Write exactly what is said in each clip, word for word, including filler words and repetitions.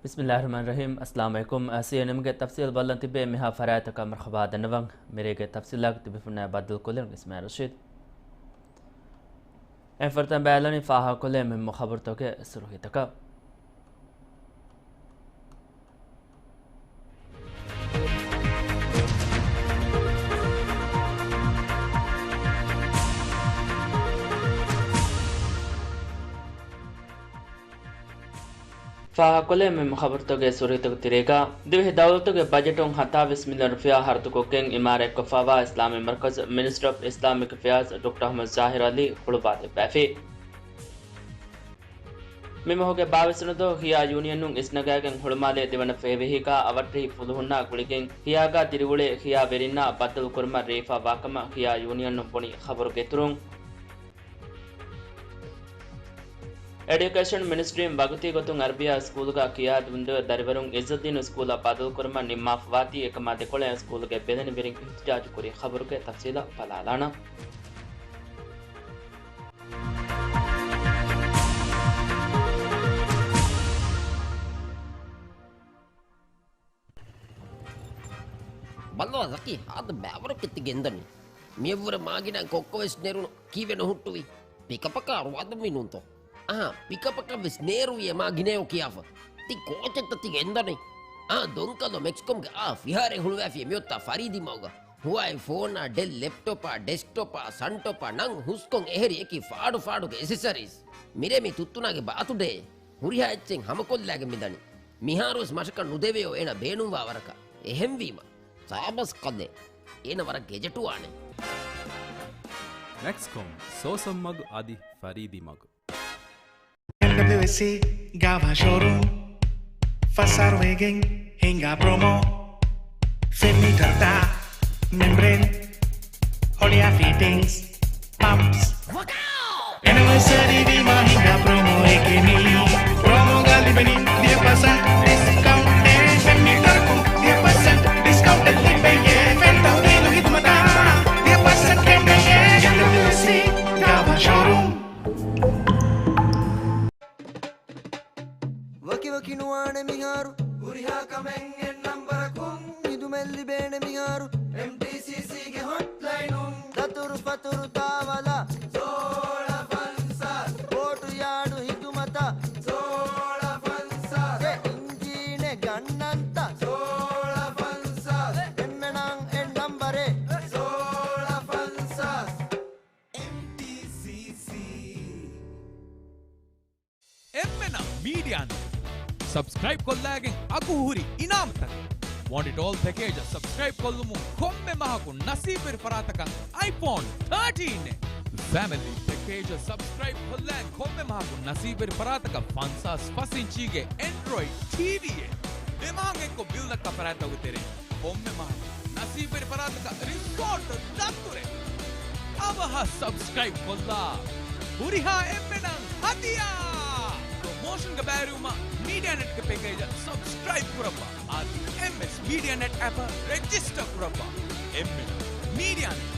ބިސްމިއްލާހިއްރަޙްމާނިއްރަޙީމް. އައްސަލާމު ޢަލައިކުމް. އައިސީއެންއެމްގެ ތަފްސީލް ބަލަން ތިބޭ. މިހާ ފަރާތަކަށް މަރުޙަބާ ދަންނަވަން. މިރޭގެ ތަފްސީލާގަ ތިބިފުންނާ ބައްދަލުކޮށްލަން އިސްމާޢީލް ރަޝީދު. އެންފަރުތަން ބައިލަނީ ފާހަގަކޮށްލޭ މުހިއްމު ޚަބަރުތަކުގެ ސުރުޚީތަކަށް. ފާހަގަކޮށްލޭ މުހިއްމު ޚަބަރުތަކުގެ ސުރުޚީތަކުގެ ތެރޭގަ، ދިވެހި ދައުލަތުގެ ބަޖެޓުން ހަތާވީސް މިލިއަން ރުފިޔާ ހަރަދުކޮށްގެން އިމާރާތްކޮށްފައިވާ އިސްލާމީ މަރުކަޒު މިނިސްޓަރ އޮފް އިސްލާމިކް އެފެއާޒް ޑޮކްޓަރ އަޙްމަދު ޒާހިރު ޢަލީ ހުޅުވާދެއްވައިފި. މި މަހުގެ ބާވީސް ވަނަ ދުވަހު ޚިޔާ ޔޫނިއަނުން އިސްނަގާގެން ހުޅުމާލޭ ދެވަނަ ފޭވެހީގަ އަވަށްޓެހި ފުލުހުންނާ ގުޅިގެން ޚިޔާގަ ދިރިއުޅޭ ޚިޔާ ވެރިންނާ ބައްދަލުކުރުމަށް ރޭވިފައިވާކަމަށް ޚިޔާ ޔޫނިއަނުން ބުނި ޚަބަރުގެ އިތުރުން، އެޑިއުކޭޝަން މިނިސްޓްރީން ވަގުތީ ގޮތުން އަރަބިއްޔާ ސްކޫލުގަ ޚިޔާ ދުންދެވޭ ދަރިވަރުން އިއްޒަތްދީނު ސްކޫލަށް ބައްދަލުކުރުމަށް ނިންމާފަވާތީ، އެކަމާ ދެކޮޅަށް ސްކޫލުގެ ބެލެނިވެރިން އިޙްތިޖާޖުކުރި ޚަބަރުގެ ތަފްސީލަށް ބަލާލާނަން. ބައްލަވާ ޒަކީ، ހާދަ ބައިވަރަކަށް ތި ގެންދަނީ. މިއަށްވުރެ މާގިނަ ކޮއްކޮ ވެސް ނެރުނު، ކީއްވެ ނުހުއްޓުވީ؟ ޕިކަޕަކާ ރުވާދުންވީ ނޫންތޯ؟ އަހާ، ޕިކަޕަކަށް ވެސް ނޭރުވި އެ މާ ގިނައޯ ކިޔާފަ. ތި ކޯޗެއްތަ ތި ގެންދަނީ؟ އާ، ދޮންކަލޯ މެކްސްކޮމްގެ އާ ފިހާރައެއް ހުޅުވައިފި މިއޮތާ ފަރީދީ މަގުގަ. ހުވާއި ފޯނާ، ޑެލް ލެޕްޓޮޕާ، ޑެސްކްޓޮޕާ، ސަންޓޮޕާ، ނަން ހުސްކޮން އެހެރި އެކި ފާޑު ފާޑުގެ އެސެސަރީސް. މިރޭ މި ތުއްތުނާގެ ބާތުޑޭ. ހުރިހާ އެއްޗެއް ހަމަކޮށްލާގެން މިދަނީ. މިހާރުވެސް މަށަކަށް ނުދެވެޔޯ އޭނަ ބޭނުންވާ ވަރަކަށް. އެހެންވީމަ، ސާބަސް ކަލޭ. އޭނަ ވަރަށް ގެޖެޓުވާނެ. މެކްސްކޮމް، ސޯސަން މަގު އަދި ފަރީދީ މަގު. އެމްޑަބްލިއުއެސްސީ ގާވާ ޝޯރޫމް، ފަސް އަހަރު ވެގެން ހިނގާ ޕްރޮމޯ. ފެން މީޓަރުތައް، މެމްބްރޭން، ހޮޅިއާ ފިޓިންގްސް، ޕަމްޕްސް. އެނިވަރސަރީ ވީމާ ހިނގާ ޕްރޮމޯއެކޭ މީ. ޕްރޮމޯގަ ލިބެނީ ދިހަ ޕަސެންޓް ޑިސްކައުންޓެއް. ފެން މީޓަރަކުން ދިހަ ޕަސެންޓް ޑިސްކައުންޓެއް ލިބެޔޭ. ފެން ތައުލީމު ހިދުމަތަށް ދިހަ ޕަސެންޓް ކެނޑެޔޭ. އެމްޑަބްލިއުއެސްސީ ގާވާ ޝޯރޫމް. ވަކިވަކި ނުވާނެ މިހާރު. ހުރިހާ ކަމެއް އެއް ނަންބަރަކުން. ހިދުމަތް ލިބޭނެ މިހާރު. އެމްޓީސީސީގެ ހޮޓްލައިނުން. ދަތުރު ފަތުރު ދާވަލާ. ސޯޅަ ފަންސާސް. ބޯޓު ޔާޑު ހިދުމަތަށް. ސޯޅަ ފަންސާސް. އެ އިންޖީނެއް ގަންނަންތަ. ސޯޅަ ފަންސާސް. އެންމެނަށް އެއް ނަންބަރެއް. ސޯޅަ ފަންސާސް. އެމްޓީސީސީ. އެންމެނަށް މީޑިއާ ނެޓް. ސަބްސްކްރައިބް ކޮށްލާގެން އަގު ހުރި އިނާމުތަކެއް. ވޮންޓް އިޓް އޯލް ޕެކޭޖަށް ސަބްސްކްރައިބް ކޮށްލުމުން ކޮންމެ މަހަކު ނަސީބުވެރި ފަރާތަކަށް އައިފޯން ތާޓީން އެއް. ފެމިލީ ޕެކޭޖަށް ސަބްސްކްރައިބް ކޮށްލާގެން ކޮންމެ މަހަކު ނަސީބުވެރި ފަރާތަކަށް ފަންސާސް ފަސް އިންޗީގެ އެންޑްރޮއިޑް ޓީވީއެއް. ދެ މަހަކު އެއްކޮށް ބިލް ދައްކާ ފަރާތްތަކުގެ ތެރެއިން ކޮންމެ މަހަކު ނަސީބުވެރި ފަރާތަކަށް ރިސޯޓް ދަތުރެއް. އަވަހަށް ސަބްސްކްރައިބް ކޮށްލާ. ހުރިހާ އެންމެނަށް ހަދިޔާ! ޕްރޮމޯޝަންގެ ބައިވެރިވުމަށް މީޑިއާ ނެޓްގެ ޕެކޭޖަށް ސަބްސްކްރައިބް ކުރައްވާ. އަދި އެމްއެސް މީޑިއާ ނެޓް އެޕަށް ރެޖިސްޓަރ ކުރައްވާ. އެންމެނަށް މީޑިއާ ނެޓް.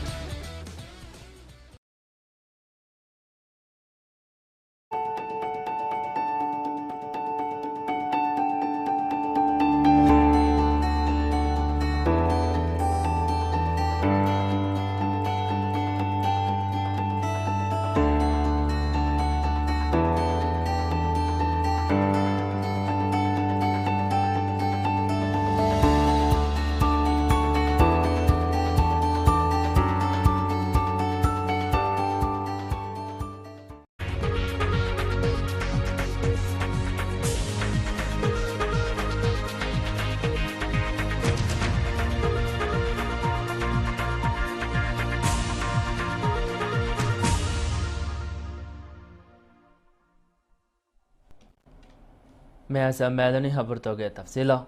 މިއަދު މިއަދު ހަބަރުތަކުގެ ތަފްސީލަށް.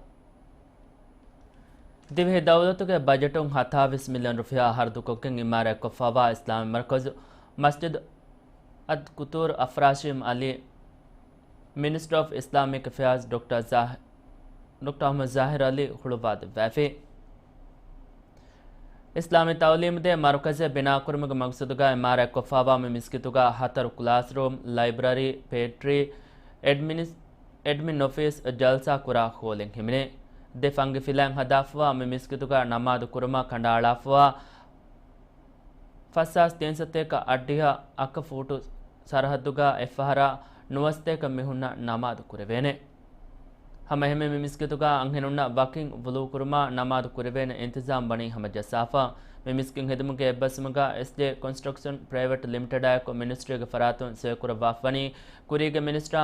ދިވެހި ދައުލަތުގެ ބަޖެޓުން ހަތާވީސް މިލިއަން ރުފިޔާ ހަރަދުކޮށްގެން އިމާރާތްކޮށްފައިވާ އިސްލާމީ މަރުކަޒު މަސްޖިދު އަލް-ޤުތޫރު އަފްރާޝީމް ޢަލީ، މިނިސްޓަރ އޮފް އިސްލާމިކް އެފެއާޒް ޑޮކްޓަރ ޒާހި-، ޑޮކްޓަރ އަޙްމަދު ޒާހިރު ޢަލީ ހުޅުވާދެއްވައިފި. އިސްލާމީ ތައުލީމުދޭ މަރުކަޒެއް ބިނާކުރުމުގެ މަގްސަދުގައި އިމާރާތްކޮށްފައިވާ މި މިސްކިތުގަ ހަތަރު ކްލާސްރޫމް، ލައިބްރަރީ، ޕޭޓްރީ، އެޑްމިނިސް-، އެޑްމިން އޮފީސް ޖަލްސާ ކުރާ ހޯލެއް ހިމެނޭ. ދެ ފަންގި ފިލާތް ހަދާފަވާ މި މިސްކިތުގަ ނަމާދު ކުރުމަށް ކަނޑައަޅާފަވާ ފަސް ހާސް ތިންސަތޭކަ އަށްޑިހަ އަކަ ފޫޓު ސަރަހައްދުގަ އެއްފަހަރާ ނުވަސަތޭކަ މީހުންނަށް ނަމާދު ކުރެވޭނެ. ހަމައެހެންމެ މި މިސްކިތުގަ އަންހެނުންނަށް ވަކިން ވުޟޫ ކުރުމާ ނަމާދު ކުރެވޭނެ އިންތިޒާމް ވަނީ ހަމަޖައްސާފަ. މި މިސްކިތް ހެދުމުގެ އެއްބަސްވުމުގަ އެސްޖޭ ކޮންސްޓްރަކްޝަން ޕްރައިވެޓް ލިމިޓެޑާއެކު މިނިސްޓްރީގެ ފަރާތުން ސޮއިކުރައްވާފަވަނީ ކުރީގެ މިނިސްޓާ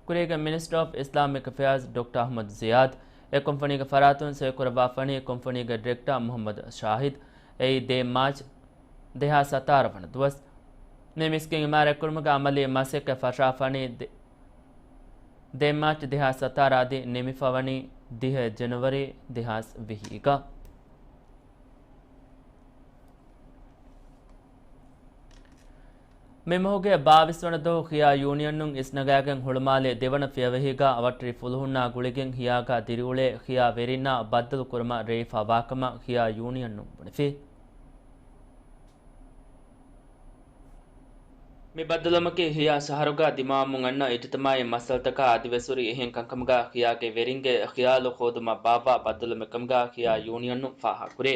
ކުރީގެ މިނިސްޓަރ އޮފް އިސްލާމިކް އެފެއާޒް ޑޮކްޓަރ އަޙްމަދު ޒިޔާދް، އެ ކުންފުނީގެ ފަރާތުން ސޮއިކުރައްވާފަވަނީ ކުންފުނީގެ ޑިރެކްޓަރ މުޙައްމަދު ޝާހިދް. އެއީ ދެ މާޗް ދެހާސް ސަތާރަ ވަނަ ދުވަސް. މި މިސްކިތް އިމާރާތްކުރުމުގެ އަމަލީ މަސައްކަތް ފަށާފަވަނީ ދެ، ދެ މާޗް ދެހާސް ސަތާރަ އަދި ނިމިފަވަނީ ދިހަ ޖެނުއަރީ ދެހާސް ވިހިއިގަ. މި މަހުގެ ބާވީސް ވަނަ ދުވަހު ޚިޔާ ޔޫނިއަނުން އިސްނަގާގެން ހުޅުމާލެ ދެވަނަ ފިޔަވަހީގަ އަވަށްޓެރި ފުލުހުންނާ ގުޅިގެން ޚިޔާގަ ދިރިއުޅޭ ޚިޔާ ވެރިންނާ ބައްދަލު ކުރުމަށް ރޭވިފައިވާކަމަށް ޚިޔާ ޔޫނިއަނުން ބުނެފި. މި ބައްދަލުވުމަކީ ޚިޔާ ޝަހަރުގަ ދިމާވަމުން އަންނަ އިޖުތިމާޢީ މައްސަލަތަކާ އަދިވެސް ހުރި އެހެން ކަންކަމުގަ ޚިޔާގެ ވެރިންގެ ޚިޔާލު ހޯދުމަށް ބާއްވާ ބައްދަލުވުމެއްކަމުގަ ޚިޔާ ޔޫނިއަނުން ފާހަގަކުރޭ.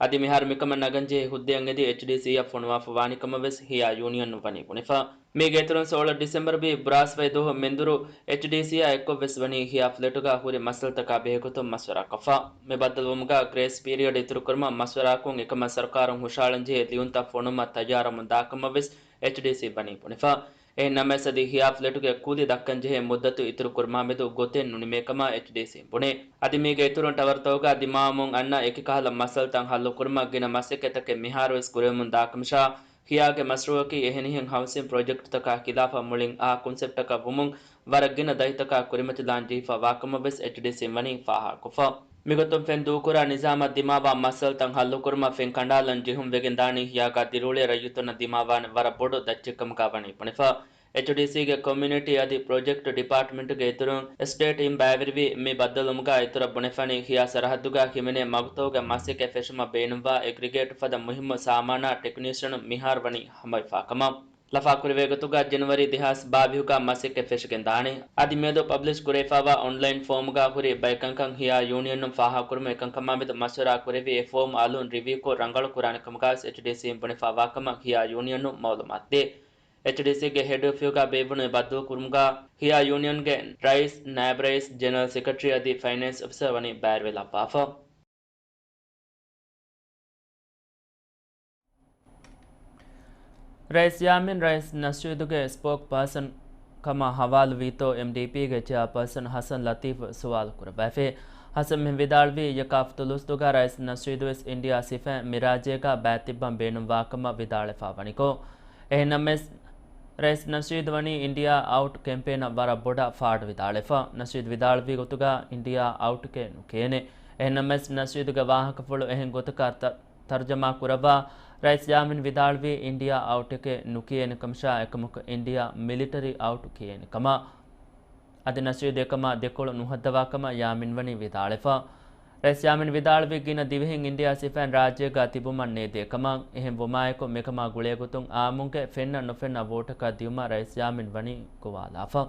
އަދި މިހާރު މިކަމަށް ނަގަންޖެހޭ ހުއްދައަށް އެދި އެޗްޑީސީއަށް ފޮނުވާފަ ވާނެ ކަމަށް ވެސް ޚިޔާ ޔޫނިއަނުން ވަނީ ބުނެފަ. މީގެ އިތުރުން ސޯޅަ ޑިސެމްބަރު ވީ ބުރާސްވައި ދުވަހު މެންދުރު އެޗްޑީސީއާ އެއްކޮށް ވެސް ވަނީ ޚިޔާ ފްލެޓުގަ ހުރި މައްސަލަތަކާ ބެހޭގޮތުން މަޝްވަރާކޮށްފަ. މި ބައްދަލުވުމުގަ ގްރޭސް ޕީރިއަޑް އިތުރުކުރުމަށް މަޝްވަރާކޮށް އެކަމަށް ސަރުކާރުން ހުށަހަޅަންޖެހޭ ލިޔުންތައް ފޮނުވުމަށް ތައްޔާރުވަމުން ދާކަމަށް ވެސް އެޗްޑީސީ ވަނީ ބުނެފަ. އެހެން ނަމަވެސް އަދި ޚިޔާ ފްލެޓުގެ ކުލި ދައްކަންޖެހޭ މުއްދަތު އިތުރުކުރުމާމެދު ގޮތެއް ނުނިމޭކަމަށް އެޗްޑީސީ ބުނޭ. އަދި މީގެ އިތުރުން ޓަވަރުތަކުގަ ދިމާވަމުން އަންނަ އެކި ކަހަލަ މައްސަލަތައް ހައްލުކުރުމަށް ގިނަ މަސައްކަތްތަކެއް މިހާރުވެސް ކުރެވެމުން ދާކަމަށާ، ޚިޔާގެ މަޝްރޫޢަކީ އެހެނިހެން ހައުސިން ޕްރޮޖެކްޓްތަކާ ޚިލާފަށް މުޅިން އާ ކޮންސެޕްޓަކަށް ވުމުން ވަރަށް ގިނަ ދަތިތަކާ ކުރިމަތިލާން ޖެހިފަ ވާކަމަށް ވެސް އެޗްޑީސީން ވަނީ ފާހަގަކޮށްފަ. މިގޮތުން ފެން ދޫކުރާ ނިޒާމަށް ދިމާވާ މައްސަލަތައް ހައްލުކުރުމަށް ފެން ކަނޑާލަން ޖެހުން ވެގެން ދާނީ ޚިޔާގަ ދިރިއުޅޭ ރައްޔިތުންނަށް ދިމާވާނެ ވަރަށް ބޮޑު ދައްޗެއްކަމުގަ ވަނީ ބުނެފަ. އެޗްޑީސީގެ ކޮމިއުނިޓީ އަދި ޕްރޮޖެކްޓް ޑިޕާޓްމަންޓްގެ އިތުރުން އެސްޓޭޓް ޓީމް ބައިވެރިވި މި ބައްދަލުވުމުގަ އިތުރަށް ބުނެފަނީ ޚިޔާ ސަރަހައްދުގަ ހިމެނޭ މަގުތަކުގެ މަސައްކަތް ފެށުމަށް ބޭނުންވާ އެގްރިގޭޓް ފަދަ މުހިއްމު ސާމާނާ ޓެކްނީޝަނުން މިހާރު ވަނީ ހަމަވެފާކަމަށް. ލަފާކުރެވޭ ގޮތުގަ ޖެނުއަރީ ދެހާސް ބާވީހުގަ މަސައްކަތް ފެށިގެން ދާނެ. އަދި މިއަދު ޕަބްލިޝް ކުރެވިފައިވާ އޮންލައިން ފޯމުގަ ހުރި ބައެއް ކަންކަން ޚިޔާ ޔޫނިއަނުން ފާހަގަކުރުމުން އެކަންކަމާމެދު މަޝްވަރާ ކުރެވި އެ ފޯމް އަލުން ރިވިއުކޮށް ރަނގަޅު ކުރާނެ ކަމުގަ ވެސް އެޗްޑީސީން ބުނެފައިވާ ކަމަށް ޚިޔާ ޔޫނިއަނުން މައުލޫމާތު ދޭ. އެޗްޑީސީގެ ހެޑް އޮފީހުގަ ބޭއްވުނު އެ ބައްދަލުކުރުމުގަ ޚިޔާ ޔޫނިއަންގެ ރައީސް، ނާއިބް ރައީސް، ޖެނެރަލް ސެކްރެޓަރީ އަދި ފައިނޭންސް އޮފިސަރ ވަނީ ބައިވެރިވެލައްވާފަ. ރައީސް ޔާމީން ރައީސް ނަޝީދުގެ ސްޕޯކް ޕާސަން ކަމަށް ހަވާލުވީތޯ އެމްޑީޕީގެ ޗެއާޕާސަން ހަސަން ލަތީފް ސުވާލު ކުރައްވައިފި. ހަސަން މި ވިދާޅުވީ އެކާ ހަފްތަ ލުސްދުގަ ރައީސް ނަޝީދުވެސް އިންޑިއާ ސިފައިން މި ރާއްޖޭގަ ބައިތިއްބަން ބޭނުންވާކަމަށް ވިދާޅުވެފަ ވަނިކޮށް، އެހެންނަމަވެސް، ރައީސް ނަޝީދު ވަނީ އިންޑިއާ އައުޓް ކެމްޕޭނަށް ވަރަށް ބޮޑަށް ފާޑު ވިދާޅުވެފަ. ނަޝީދު ވިދާޅުވި ގޮތުގަ އިންޑިއާ އައުޓްކޭ ނުކިޔޭނެ. އެހެންނަމަވެސް، ނަޝީދުގެ ވާހަކަފުޅު އެހެން ގޮތަކަށް ތަ-، ތަރުޖަމާ ކުރައްވާ، ރައީސް ޔާމީން ވިދާޅުވީ އިންޑިއާ އައުޓްކޭ ނުކިޔޭނެ ކަމަށާ އެކަމަކު އިންޑިއާ މިލިޓަރީ އައުޓް ކިޔޭނެ ކަމަށް. އަދި ނަޝީދު އެކަމާ ދެކޮޅު ނުހައްދަވާކަމަށް ޔާމީން ވަނީ ވިދާޅުވެފަ. ރައީސް ޔާމީން ވިދާޅުވީ ގިނަ ދިވެހިން އިންޑިއާ ސިފައިން ރާއްޖޭގަ ތިބުމަށް ނޭދޭ ކަމަށް. އެހެން ވުމާއެކު މިކަމާ ގުޅޭގޮތުން އާއްމުންގެ ފެންނަ ނުފެންނަ ވޯޓަކަށް ދިޔުމަށް ރައީސް ޔާމީން ވަނީ ގޮވާލާފަ.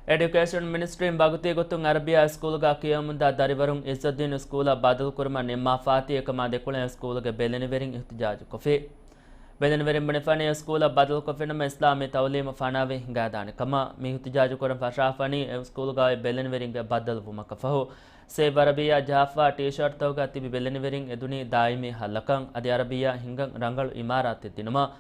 އެޑިއުކޭޝަން މިނިސްޓްރީން ވަގުތީ ގޮތުން އަރަބިއްޔާ ސްކޫލުގަ ކިޔަވަމުންދާ ދަރިވަރުން އިއްޒައްދީން ސްކޫލަށް ބަދަލުކުރުމަށް ނިންމާފާތީ އެކަމާ ދެކޮޅަށް ސްކޫލުގެ ބެލެނިވެރިން އިހްތިޖާޖުކޮށްފި. ބެލެނިވެރިން ބުނެފަނީ ސްކޫލަށް ބަދަލުކޮށްފިނަމަ އިސްލާމީ ތައުލީމު ފަނާވެ ހިނގާދާނެ ކަމަށް. މި އިހްތިޖާޖު ކުރަން ފަށާފަނީ ސްކޫލުގައި ބެލެނިވެރިންގެ ބައްދަލުވުމަކަށް ފަހު. ސޭވް އަރަބިއްޔާ ޖަހާފާ ޓީޝާޓްތަކުގަ ތިބި ބެލެނިވެރިން އެދުނީ ދާއިމީ ހައްލަކަށް. އަދި އަރަބިއްޔާ ހިނގަން ރަނގަޅު އިމާރާތެއް ދިނުމަށް.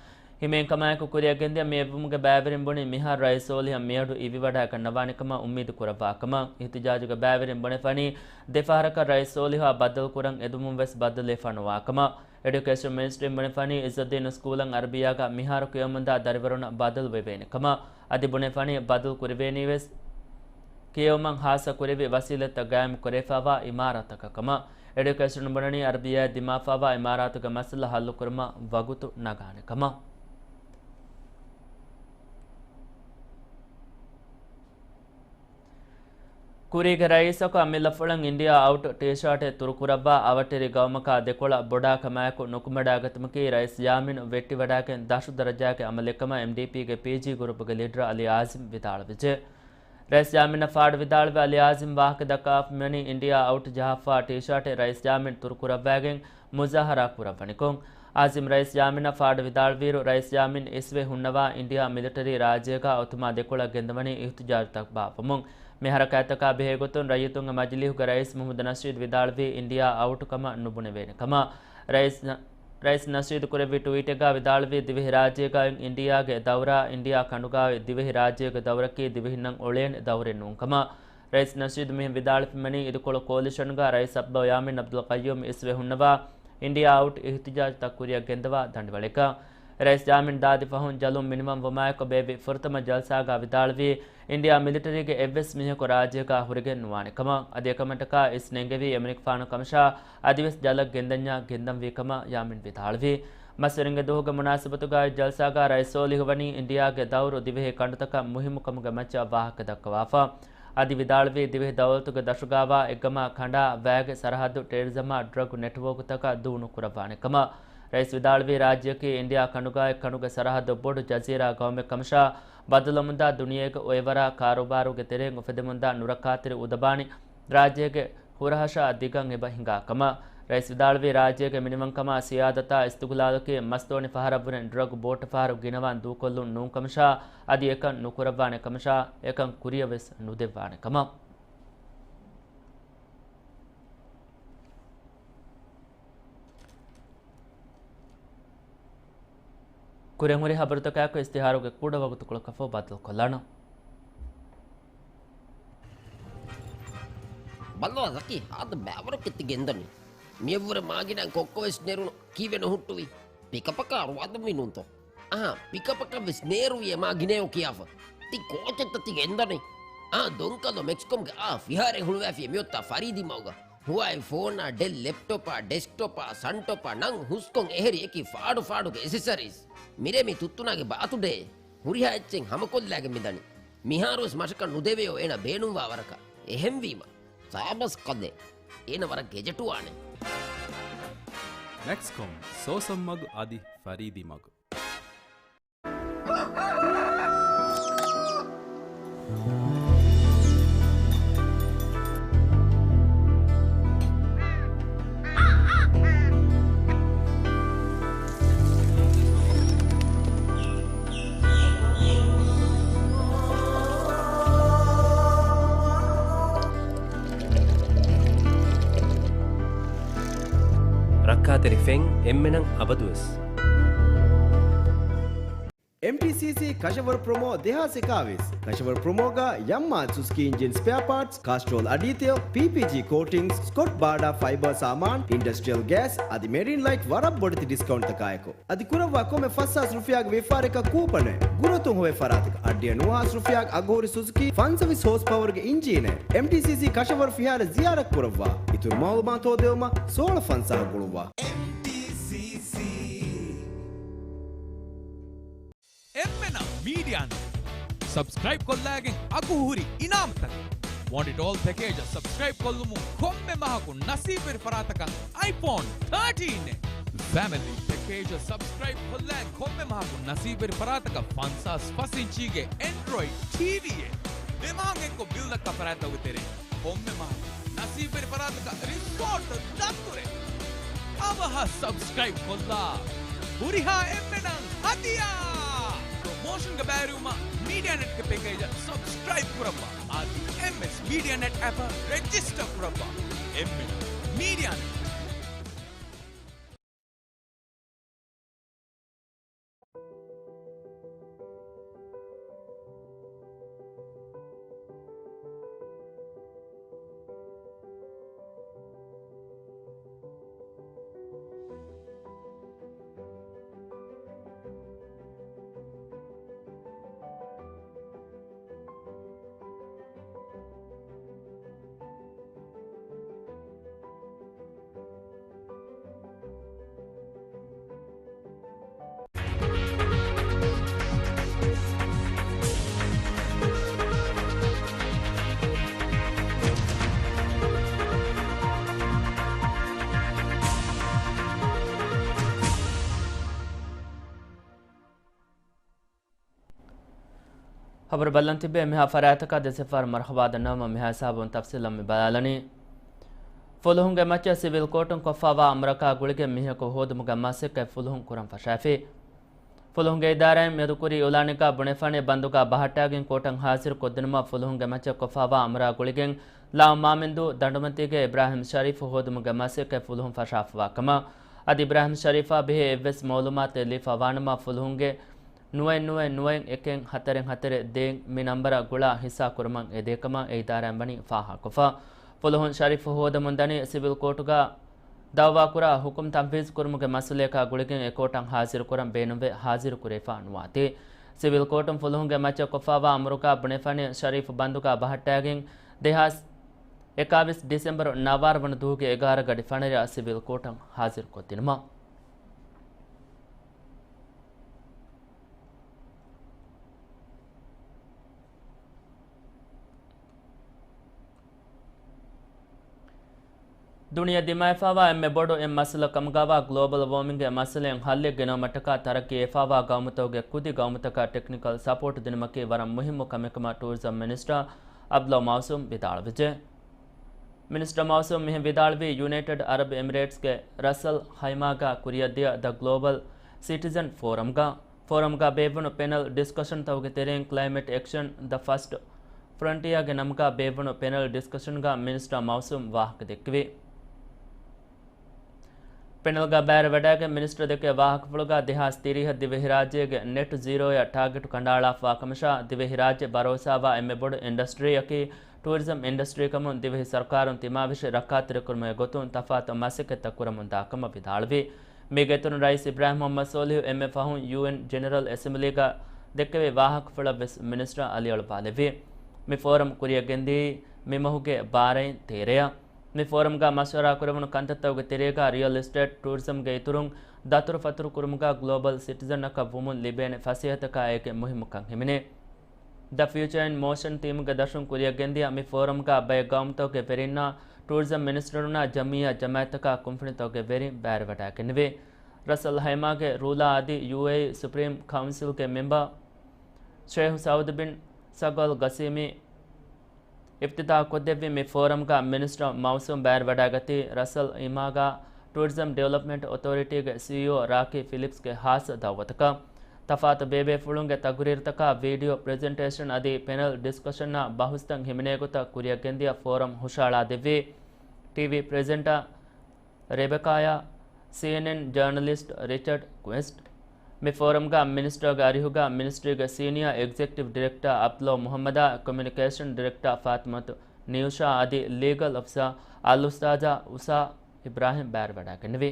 ހިމޭންކަމާއެކު ކުރިއަށް ގެންދިޔަ މި އެއްވުމުގެ ބައިވެރިން ބުނީ މިހާރު ރައީސް ސޯލިހަށް މިއަޑު އިވިވަޑައިގަންނަވާނެކަމަށް އުއްމީދު ކުރައްވާކަމަށް. އިހްތިޖާޖުގެ ބައިވެރިން ބުނެފަނީ ދެ ފަހަރަކަށް ރައީސް ސޯލިހާ ބައްދަލުކުރަން އެދުމުން ވެސް ބައްދަލުވެފަ ނުވާކަމަށް. އެޑިއުކޭޝަން މިނިސްޓްރީން ބުނެފަނީ އިއްޒައްދީނު ސްކޫލަށް އަރަބިއްޔާގަ މިހާރު ކިޔަވަމުންދާ ދަރިވަރުންނަށް ބަދަލު ވެވޭނެ ކަމަށް. އަދި ބުނެފަނީ ބަދަލު ކުރެވޭނީ ވެސް ކިޔެވުމަށް ހާއްސަ ކުރެވި ވަސީލަތްތައް ގާއިމު ކުރެވިފައިވާ އިމާރާތަކަށް ކަމަށް. އެޑިއުކޭޝަން ބުނަނީ އަރަބިއްޔާއަށް ދިމާވެފައިވާ އިމާރާތުގެ މައްސަލަ ހައްލުކުރުމަށް ވަގުތު ނަގާނެ ކަމަށް. ކުރީގެ ރައީސަކު އަމިއްލަފުޅުން އިންޑިއާ އައުޓް ޓީޝާޓެއް ތުރުކުރައްވާ އަވަށްޓެރި ގައުމަކާ ދެކޮޅަށް ބޮޑާކަމާއެކު ނުކުމެޑާގަތުމަކީ ރައީސް ޔާމީނު ވެއްޓިވަޑާގެން ދަށު ދަރަޖާގެ އަމަލެއްކަމަށް އެމްޑީޕީގެ ޕީޖީ ގްރޫޕުގެ ލީޑަރ އަލީ އާޒިމް ވިދާޅުވެއްޖެ. ރައީސް ޔާމީނަށް ފާޑު ވިދާޅުވެ އަލީ އާޒިމް ވާހަކަ ދައްކާފަ މިވަނީ އިންޑިއާ އައުޓް ޖަހާފާ ޓީޝާޓެއް ރައީސް ޔާމީން ތުރުކުރައްވާގެން މުޒާހަރާ ކުރައްވަނިކޮށް. އާޒިމް ރައީސް ޔާމީނަށް ފާޑު ވިދާޅުވިއިރު، ރައީސް ޔާމީން އިސްވެ ހުންނަވާ އިންޑިއާ މިލިޓަރީ ރާއްޖޭގަ އޮތުމާ ދެކޮޅަށް ގެންދަވަނީ އިހުތިޖާޖުތައް ބާއްވަމުން. މި ހަރަކާތްތަކާ ބެހޭގޮތުން ރައްޔިތުންގެ މަޖިލީހުގެ ރައީސް މުހައްމަދު ނަޝީދު ވިދާޅުވީ އިންޑިއާ އައުޓް ކަމަށް ނުބުނެވޭނެ ކަމަށް. ރައީސް ނަ-، ރައީސް ނަޝީދު ކުރެއްވި ޓުވީޓެއްގަ ވިދާޅުވީ ދިވެހިރާއްޖޭގައި އިންޑިއާގެ ދައުރާ އިންޑިއާ ކަނޑުގައި ދިވެހިރާއްޖޭގެ ދައުރަކީ ދިވެހިންނަށް އުޅޭނެ ދައުރެއް ނޫން ކަމަށް. ރައީސް ނަޝީދު މިހެން ވިދާޅުވެފަ މިވަނީ އިދިކޮޅު ކޯލިޝަނުގަ ރައީސް އަބްދުﷲ ޔާމީން އަބްދުލް ޤައްޔޫމް އިސްވެ ހުންނަވާ އިންޑިއާ އައުޓް އިހުތިޖާޖުތައް ކުރިއަށް ގެންދަވާ ދަނޑިވަޅެއްގަ. ރައީސް ޔާމީން ދާދި ފަހުން ޖަލުން މިނިވަން ވުމާއެކު ބޭއްވި ފުރަތަމަ ޖަލްސާގަ ވިދާޅުވީ، އިންޑިއާ މިލިޓަރީގެ އެއްވެސް މީހަކު ރާއްޖޭގަ ހުރެގެން ނުވާނެ ކަމަށް. އަދި އެކަމަށްޓަކާ އިސް ނެންގެވީ އެމަނިކުފާނު ކަމަށާ، އަދިވެސް ޖަލަށް ގެންދަންޏާ ގެންދަންވީ ކަމަށް ޔާމީން ވިދާޅުވީ. މަސްވެރިންގެ ދުވަހުގެ މުނާސަބަތުގައި ޖަލްސާގަ ރައީސް ސޯލިހު ވަނީ އިންޑިއާގެ ދައުރު ދިވެހި ކަނޑުތަކަށް މުހިއްމުކަމުގެ މައްޗަށް ވާހަކަ ދައްކަވާފަ. އަދި ވިދާޅުވީ ދިވެހި ދައުލަތުގެ ދަށުގައިވާ އެއްގަމާ ކަނޑާ ވައިގެ ސަރަހައްދު ޓެރަރިޒަމާ ޑްރަގް ނެޓްވޯކުތަކަށް ދޫ ނުކުރައްވާނެ ކަމަށް. ރައީސް ވިދާޅުވީ ރާއްޖެއަކީ އިންޑިއާ ކަނޑުގައި ކަނޑުގެ ސަރަހައްދު ބޮޑު ޖަޒީރާ ގައުމެއް ކަމަށާ، ބައްދަލުވަމުންދާ ދުނިޔޭގެ އޮއެވަރާ ކާރޫބާރުގެ ތެރެއިން އުފެދެމުންދާ ނުރައްކާތެރި އުދަބާނި ރާއްޖޭގެ ހުރަހަށާ ދިގަން އެބަ ހިނގާ ކަމަށް. ރައީސް ވިދާޅުވީ ރާއްޖޭގެ މިނިވަންކަމާ ސިޔާދަތާ އިސްތިގުލާލަކީ މަސްދޯނި ފަހަރަށްވުރެން ޑްރަގް ބޯޓު ފަހަރު ގިނަވާން ދޫކޮށްލުން ނޫން ކަމަށާ، އަދި އެކަން ނުކުރައްވާނެ ކަމަށާ، އެކަން ކުރިއަށް ވެސް ނުދެއްވާނެ ކަމަށް. ކުރިން ހުރި ހަބަރުތަކާއެކު އިސްތިހާރުގެ ކުޑަ ވަގުތުކޮޅަކަށްފަހު ބައްދަލުކޮށްލާނަން. ބައްލަވާ ޒަކީ، ހާދަ ބައިވަރަކަށް ތި ގެންދަނީ. މިއަށްވުރެ މާގިނައިން ކޮއްކޮވެސް ނެރުނު. ކީއްވެ ނުހުއްޓުވީ؟ ޕިކަޕަކާ ރުވާދަންވީ ނޫންތޯ؟ އާ، ޕިކަޕަކަށްވެސް ނޭރުވިއޭ މާ ގިނައޭ ކިޔާފަ. ތި ކޯޗެއްތަ ތި ގެންދަނީ؟ އާ، ދޮންކަލޯ މެކްސްކޮމްގެ އާ ފިހާރައެއް ހުޅުވައިފިއޭ މިއޮތާ ފަރީދީ މަގުގަ. ހުވާއި ފޯނާ، ޑެލް ލެޕްޓޮޕާ، ޑެސްކްޓޮޕާ، ސަންޓޮޕާ ނަން ހުސްކޮށް އެހެރި އެކި ފާޑު ފާޑުގެ އެސެސަރީސް. މިރޭ މީ ތުއްތުނާގެ ބާތުޑޭ. ހުރިހާ އެއްޗެއް ހަމަކޮށްލާގެން މިދަނީ. މިހާރުވެސް މަށަކަށް ނުދެވެޔޯ އޭނަ ބޭނުންވާ ވަރަކަށް. އެހެންވީމަ، ސާބަސް ކަލޭ. އޭނަ ވަރަށް ގެޖެޓުވާނެ. މެކްސްކޮމް، ސޯސަން މަގު އަދި ފަރީދީ މަގު. ރައްކާތެރި ފެން އެންމެނަށް އަބަދުވެސް. އެމްޓީސީސީ ކަށަވަރު ޕްރޮމޯ ދެހާސް އެކާވީސް. ކަށަވަރު ޕްރޮމޯގަ ޔަމްމާ ސުޒުކީ އިންޖިން ސްޕެއާ ޕާޓްސް، ކާސްޓްރޯލް އަޑީތެޔޮ، ޕީޕީޖީ ކޯޓިންގްސް، ސްކޮޓް ބާޑާ ފައިބަރ ސާމާން، އިންޑަސްޓްރިއަލް ގޭސް އަދި މެރިން ލައިޓް ވަރަށް ބޮޑެތި ޑިސްކައުންޓްތަކާއެކު. އަދި ކުރައްވާ ކޮންމެ ފަސްހާސް ރުފިޔާގެ ވިޔަފާރިއަކަށް ކޫޕަނެއް. ގުރުއަތުން ހޮވޭ ފަރާތަކަށް އަށްޑިހަ ނުވަހާސް ރުފިޔާގެ އަގުހުރި ސުޒުކީ ފަންސަވީސް ހޯސް ޕަވަރުގެ އިންޖީނެއް. އެމްޓީސީސީ ކަށަވަރު ފިހާރަ ޒިޔާރަތް ކުރައްވާ. އިތުރު މައުލޫމާތު ހޯދެވުމަށް ސޯޅަ ފަންސާހަށް ގުޅުއްވާ. އެމްޓީސީސީ. އެންމެނަށް މީޑިއާ ނެޓް ސަބްސްކްރައިބް ކޮށްލާގެން އަގުހުރި އިނާމުތަކެއް. ވޮންޓް އިޓް އޯލް ޕެކޭޖަށް ސަބްސްކްރައިބް ކޮށްލުމުން ކޮންމެ މަހަކު ނަސީބުވެރި ފަރާތަކަށް އައިފޯން ތާޓީން އެއް. ފެމިލީ ޕެކޭޖަށް ސަބްސްކްރައިބް ކޮށްލާ ކޮންމެ މަހަކު ނަސީބުވެރި ފަރާތަކަށް ފަންސާސް ފަސް އިންޗީގެ އެންޑްރޮއިޑް ޓީވީއެއް. ދެ މަހަށް އެއްކޮށް ބިލް ދައްކާ ފަރާތްތަކުގެ ތެރެއިން ކޮންމެ މަހަކު ނަސީބުވެރި ފަރާތަކަށް ރިސޯޓް ދަތުރެއް. އަވަހަށް ސަބްސްކްރައިބް ކޮށްލާ. ހުރިހާ އެންމެނަށް ހަދިޔާ! ޕްރޮމޯޝަންގެ ބައިވެރިވުމަށް މީޑިއާ ނެޓްގެ ޕެކޭޖަށް ސަބްސްކްރައިބް ކުރައްވާ. އަދި އެމްއެސް މީޑިއާ ނެޓް އެޕަށް ރެޖިސްޓަރ ކުރައްވާ. އެންމެނަށް މީޑިއާ ނެޓް. ޚަބަރު ބަލަން ތިބޭ. މިހާ ފަރާތަކަށް ދެސެފާރު މަރުޙަބާ ދަންނަވަމުން މިހާ ހިސާބުން ތަފްސީލަށް މި ބަލާލަނީ. ފުލުހުންގެ މައްޗަށް ސިވިލް ކޯޓުން ކޮށްފާވާ އަމުރަކާ ގުޅިގެން މީހަކު ހޯދުމުގެ މަސައްކަތް ފުލުހުން ކުރަން ފަށާފި. ފުލުހުންގެ އިދާރާއިން މިއަދު ކުރި އިއުލާނެއްގަ ބުނެފާނެ ބަންދުގަ ބަހައްޓާގެން ކޯޓަށް ހާޒިރު ކޮށްދިނުމަށް ފުލުހުންގެ މައްޗަށް ކޮށްފާވާ އަމުރާ ގުޅިގެން ލާމާމެންދޫ، ދަނޑުމަތީގެ އިބްރާހިމް ޝަރީފް ހޯދުމުގެ މަސައްކަތް ފުލުހުން ފަށާފަވާ ކަމަށް. އަދި އިބްރާހިމް ޝަރީފާ ބެހޭ އެއްވެސް މައުލޫމާތެއް ލިބިފަވާނަމަ ފުލުހުންގެ ނުވައެއް ނުވައެއް ނުވައެއް އެކެއް ހަތަރެއް ހަތަރެއް ދޭއް މި ނަންބަރަށް ގުޅާ ހިއްސާ ކުރުމަށް އެދޭކަމަށް އެ އިދާރާއިން ވަނީ ފާހަގަކޮށްފަ. ފުލުހުން ޝަރީފް ހޯދަމުން ދަނީ ސިވިލް ކޯޓުގަ ދައުވާކުރާ ހުކުމް ތަންފީޒު ކުރުމުގެ މައްސަލަޔަކާ ގުޅިގެން އެ ކޯޓަށް ހާޒިރު ކުރަން ބޭނުންވެ ހާޒިރު ކުރެވިފަ ނުވާތީ. ސިވިލް ކޯޓުން ފުލުހުންގެ މައްޗަށް ކޮށްފާވާ އަމުރުގަ ބުނެފާނެ ޝަރީފް ބަންދުގަ ބަހައްޓާގެން ދެހާސް އެކާވީސް ޑިސެމްބަރު ނަވާރަ ވަނަ ދުވަހުގެ އެގާރަ ގަޑި ފަނަރަ ސިވިލް ކޯޓަށް ހާޒިރު ކޮށްދިނުމަށް. ދުނިޔެ ދިމާވެފަވާ އެންމެ ބޮޑު އެއް މައްސަލަ ކަމުގަވާ ގްލޯބަލް ވޯމިންގ ގެ މައްސަލައިން ހައްލެއް ގެނައުމަށްޓަކާ ތަރައްގީ ވެފަވާ ގައުމުތަކުގެ ކުދި ގައުމުތަކަށް ޓެކްނިކަލް ސަޕޯޓް ދިނުމަކީ ވަރަށް މުހިއްމު ކަމެއް ކަމަށް ޓޫރިޒަމް މިނިސްޓަރ އަބްދުﷲ މައުސޫމް ވިދާޅުވެއްޖެ. މިނިސްޓަރ މައުސޫމް މިހެން ވިދާޅުވީ، ޔުނައިޓެޑް އަރަބް އެމިރޭޓްސްގެ ރަސަލް ހައިމާގާ ކުރިއަށްދިޔަ ދަ ގްލޯބަލް ސިޓިޒަން ފޯރަމްގަ، ފޯރަމްގަ ބޭއްވުނު ޕެނަލް ޑިސްކަޝަންތަކުގެ ތެރެއިން ކްލައިމެޓް އެކްޝަން ދަ ފަސްޓް ފްރޮންޓިއާގެ ނަމުގަ ބޭއްވުނު ޕެނަލް ޑިސްކަޝަންގަ މިނިސްޓަރ މައުސޫމް ވާހަކަ ދެއްކެވި. ޕެނަލްގަ ބައިވެރިވެވަޑައިގެން މިނިސްޓަރ ދެކެ ވާހަކަފުޅުގަ ދެހާސް ތިރީހަށް ދިވެހިރާއްޖޭގެ ނެޓް ޒީރޯއަށް ޓާގެޓު ކަނޑައަޅާފަވާ ކަމަށާ، ދިވެހިރާއްޖެ ބަރޯސާވާ އެންމެ ބޮޑު އިންޑަސްޓްރީއަކީ ޓޫރިޒަމް އިންޑަސްޓްރީ ކަމުން ދިވެހި ސަރުކާރުން ތިމާވެށި ރައްކާތެރިކުރުމުގެ ގޮތުން ތަފާތު މަސައްކަތްތައް ކުރަމުންދާ ކަމަށް ވިދާޅުވި. މީގެއިތުރުން ރައީސް އިބްރާހިމް މުޙައްމަދު ސޯލިހު އެންމެ ފަހުން ޔޫއެން ޖެނެރަލް އެސެމްބްލީގަ ދެއްކެވި ވާހަކަފުޅަށްވެސް މިނިސްޓަރ އަލިއަޅުވާލެއްވި. މި ފޯރަމް ކުރިއަށް ގެންދިޔީ މި މަހުގެ ބާރައިން ތޭރައަށް. މި ފޯރަމްގަ މަޝްވަރާ ކުރެވުނު ކަންތައްތަކުގެ ތެރޭގަ ރިއަލް އެސްޓޭޓް، ޓޫރިޒަމްގެ އިތުރުން ދަތުރުފަތުރު ކުރުމުގަ ގްލޯބަލް ސިޓިޒަންއަކަށް ވުމުން ލިބޭނެ ފަސޭހަތަކާއި އޭގެ މުހިއްމުކަން ހިމެނޭ. ދަ ފިއުޗާ އިން މޯޝަން ތީމުގެ ދަށުން ކުރިއަށް ގެންދިޔަ މި ފޯރަމްގަ ބައެއް ގައުމުތަކުގެ ވެރިންނާ ޓޫރިޒަމް މިނިސްޓަރުންނާ ޖަމްއިއްޔާ ޖަމާއަތްތަކާ ކުންފުނިތަކުގެ ވެރިން ބައިވެރިވަޑައިގެންނެވި. ރަސަލް ހައިމާގެ ރޫލާ އަދި ޔޫއޭއީ ސުޕްރީމް ކައުންސިލްގެ މެމްބަރ ޝޭހު ސައުދު ބިން ސަގް އަލް ގަސީމީ އިފްތިތާޙް ކޮށްދެއްވި މި ފޯރަމްގަ މިނިސްޓަރ މައުސޫމް ބައިވެރިވަޑައިގަތީ، ރަސަލް ހައިމާގަ ޓޫރިޒަމް ޑިވެލޮޕްމަންޓް އޮތޯރިޓީގެ ސީއީއޯ ރާކީ ފިލިޕްސްގެ ހާއްސަ ދައުވަތަކަށް. ތަފާތު ބޭބޭފުޅުންގެ ތަގުރީރުތަކާ ވީޑިއޯ ޕްރެޒެންޓޭޝަން އަދި ޕެނަލް ޑިސްކަޝަންއާ ބަހުސްތައް ހިމެނޭ ގޮތަށް ކުރިއަށް ގެންދިޔަ ފޯރަމް ހުށަހަޅާދެއްވީ ޓީވީ ޕްރެޒެންޓާ ރެބެކާޔާ، ސީއެންއެން ޖާނަލިސްޓް ރިޗަޑް ކުއެސްޓް. މި ފޯރަމްގަ މިނިސްޓަރގެ އަރިހުގަ މިނިސްޓްރީގެ ސީނިއާ އެގްޒެކެޓިވް ޑިރެކްޓާ އަބްދުﷲ މުޙައްމަދާ، ކޮމިއުނިކޭޝަން ޑިރެކްޓާ ފާތިމަތު ނިއުޝާ އަދި ލީގަލް އޮފިސާ އަލްއުސްތާޛާ އުސާ އިބްރާހިމް ބައިވެރިވަޑައިގެންނެވި.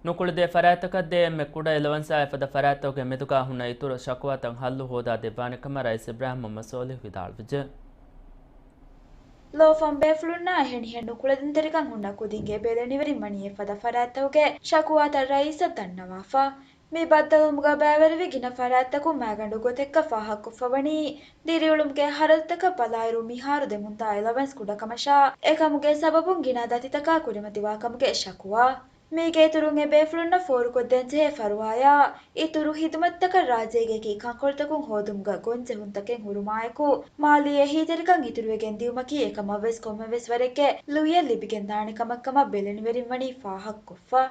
ނުކުޅެދޭ ފަރާތްތަކަށްދޭ އެންމެ ކުޑަ އެލަވަންސާ އެފަދަ ފަރާތްތަކުގެ މެދުގަ ހުންނަ އިތުރު ޝަކުވާތައް ހައްލު ހޯދާ ދެއްވާނެ ކަމަށް ރައީސް އިބްރާހިމް މުޙައްމަދު ސޯލިހު ވިދާޅުވެއްޖެ. ލޯފަން ބޭފުޅުންނާ އެހެނިހެން ނުކުޅެދުންތެރިކަން ހުންނަ ކުދިންގެ ބެލެނިވެރިން ވަނީ އެފަދަ ފަރާތްތަކުގެ ޝަކުވާތައް ރައީސަށް ދަންނަވާފަ. މި ބައްދަލުވުމުގަ ބައިވެރިވި ގިނަ ފަރާތްތަކުން މައިގަނޑު ގޮތެއްގަ ފާހަގަކޮށްފަވަނީ، ދިރިއުޅުމުގެ ހަރަދުތަކަށް ބަލާއިރު މިހާރު ދެމުންދާ އެލަވަންސް ކުޑަކަމަށާ، އެކަމުގެ ސަބަބުން ގިނަ ދަތިތަކާ ކުރިމަތިވާކަމުގެ ޝަކުވާ. މީގެ އިތުރުން އެ ބޭފުޅުންނަށް ފޯރުކޮށްދޭންޖެހޭ ފަރުވާޔާ އިތުރު ހިދުމަތްތަކަށް ރާއްޖޭގެ އެކި ކަންކޮޅުތަކުން ހޯދުމުގަ ގޮންޖެހުންތަކެއް ހުރުމާއެކު، މާލީ އެހީތެރިކަން އިތުރުވެގެން ދިޔުމަކީ އެކަމަށްވެސް ކޮންމެވެސް ވަރެއްގެ ލުޔެއް ލިބިގެންދާނެ ކަމަށްކަމަށް ބެލެނިވެރިން ވަނީ ފާހަގަކޮށްފަ.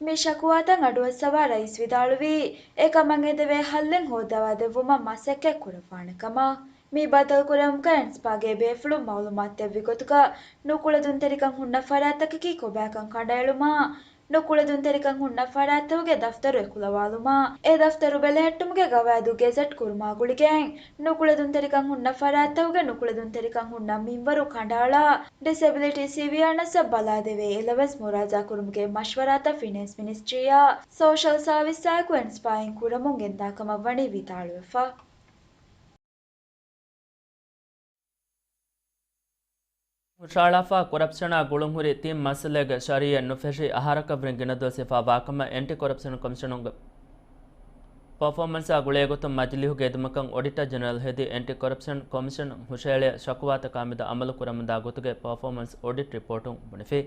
މި ޝަކުވާތައް އަޑުއައްސަވާ ރައީސް ވިދާޅުވީ، އެކަމަށް އެދެވޭ ހައްލެއް ހޯއްދަވާދެއްވުމަށް މަސައްކަތް ކުރައްވާނެ ކަމަށް. މި ބައްދަލުކުރެވުމުގަ އެންސްޕާގެ ބޭފުޅުން މައުލޫމާތު ދެއްވި ގޮތުގަ، ނުކުޅެދުންތެރިކަން ހުންނަ ފަރާތްތަކަކީ ކޮބާކަން ކަނޑައެޅުމާ، ނުކުޅެދުންތެރިކަން ހުންނަ ފަރާތްތަކުގެ ދަފްތަރު އެކުލަވާލުމާ، އެ ދަފްތަރު ބެލެހެއްޓުމުގެ ގަވާއިދު ގެޒެޓް ކުރުމާ ގުޅިގެން، ނުކުޅެދުންތެރިކަން ހުންނަ ފަރާތްތަކުގެ ނުކުޅެދުންތެރިކަން ހުންނަ މިންވަރު ކަނޑައަޅާ، ޑިސެބިލިޓީ ސިވިއާނަސްއަށް ބަލާދެވޭ އެލަވަންސް މުރާޖާކުރުމުގެ މަޝްވަރާތައް ފިނޭންސް މިނިސްޓްރީއާ ސޯޝަލް ސާވިސްއާއެކު އެންސްޕާއިން ކުރަމުން ގެންދާ ކަމަށް ވަނީ ވިދާޅުވެފަ. ހުށަހަޅާފަ ކޮރަޕްޝަނާ ގުޅުންހުރި ތިން މައްސަލައިގެ ޝަރީއަތް ނުފެށި އަހަރަކަށްވުރެން ގިނަ ދުވަސް ވެފަ ވާކަމަށް އެންޓި ކޮރަޕްޝަން ކޮމިޝަނުގެ ޕަރފޯމަންސާ ގުޅޭގޮތުން މަޖިލީހުގެ އެދުމަކަށް އޮޑިޓަރ ޖެނެރަލް ހެދި، އެންޓި ކޮރަޕްޝަން ކޮމިޝަނަށް ހުށައެޅޭ ޝަކުވާތަކާމެދު އަމަލުކުރަމުންދާ ގޮތުގެ ޕަރފޯމަންސް އޮޑިޓް ރިޕޯޓު ބުނެފި.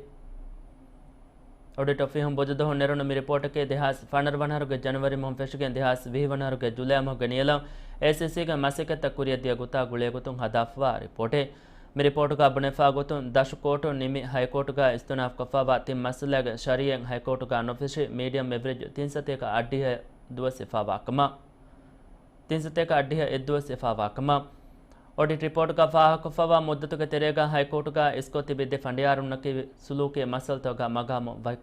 އޮޑިޓް އޮފީހުން ބުދުދުވަހު ނެރުނު މި ރިޕޯޓަކީ ދެހާސް ފަނަރަ ވަނަ އަހަރުގެ ޖަނަވަރީ މަހުން ފެށިގެން ދެހާސް ވިހި ވަނަ އަހަރުގެ ޖުލައި މަހުގެ ނިޔަލަށް އޭސީސީގެ މަސައްކަތްތައް ކުރިއަށް ދިޔަ ގޮތާ ގުޅޭގޮތުން ހަދާފަވާ ރިޕޯޓެއް. މި ރިޕޯޓުގަ ބުނެފާ ގޮތުން، ދަށު ކޯޓުން ނިމި ހައިކޯޓުގަ އިސްތިއުނާފްކޮށްފައިވާ ތިން މައްސަލައިގެ ޝަރީއެއް ހައިކޯޓުގަ ނުފެށި، މީޑިއަމް އެވްރެޖް ތިން ސަތޭކަ އަށްޑިހަ ދުވަސް ވެފައިވާ ކަމަށް. ތިން ސަތޭކަ އަށްޑިހަ އެއްދުވަސް ވެފައިވާ ކަމަށް. އޮޑިޓް ރިޕޯޓުގަ ފާހަގަކޮށްފައިވާ މުއްދަތުގެ ތެރޭގަ ހައިކޯޓުގަ އިސްކޮށް ތިބި ދެ ފަނޑިޔާރުންނަކީ ސުލޫކީ މައްސަލަތަކުގަ މަގާމު ވަކި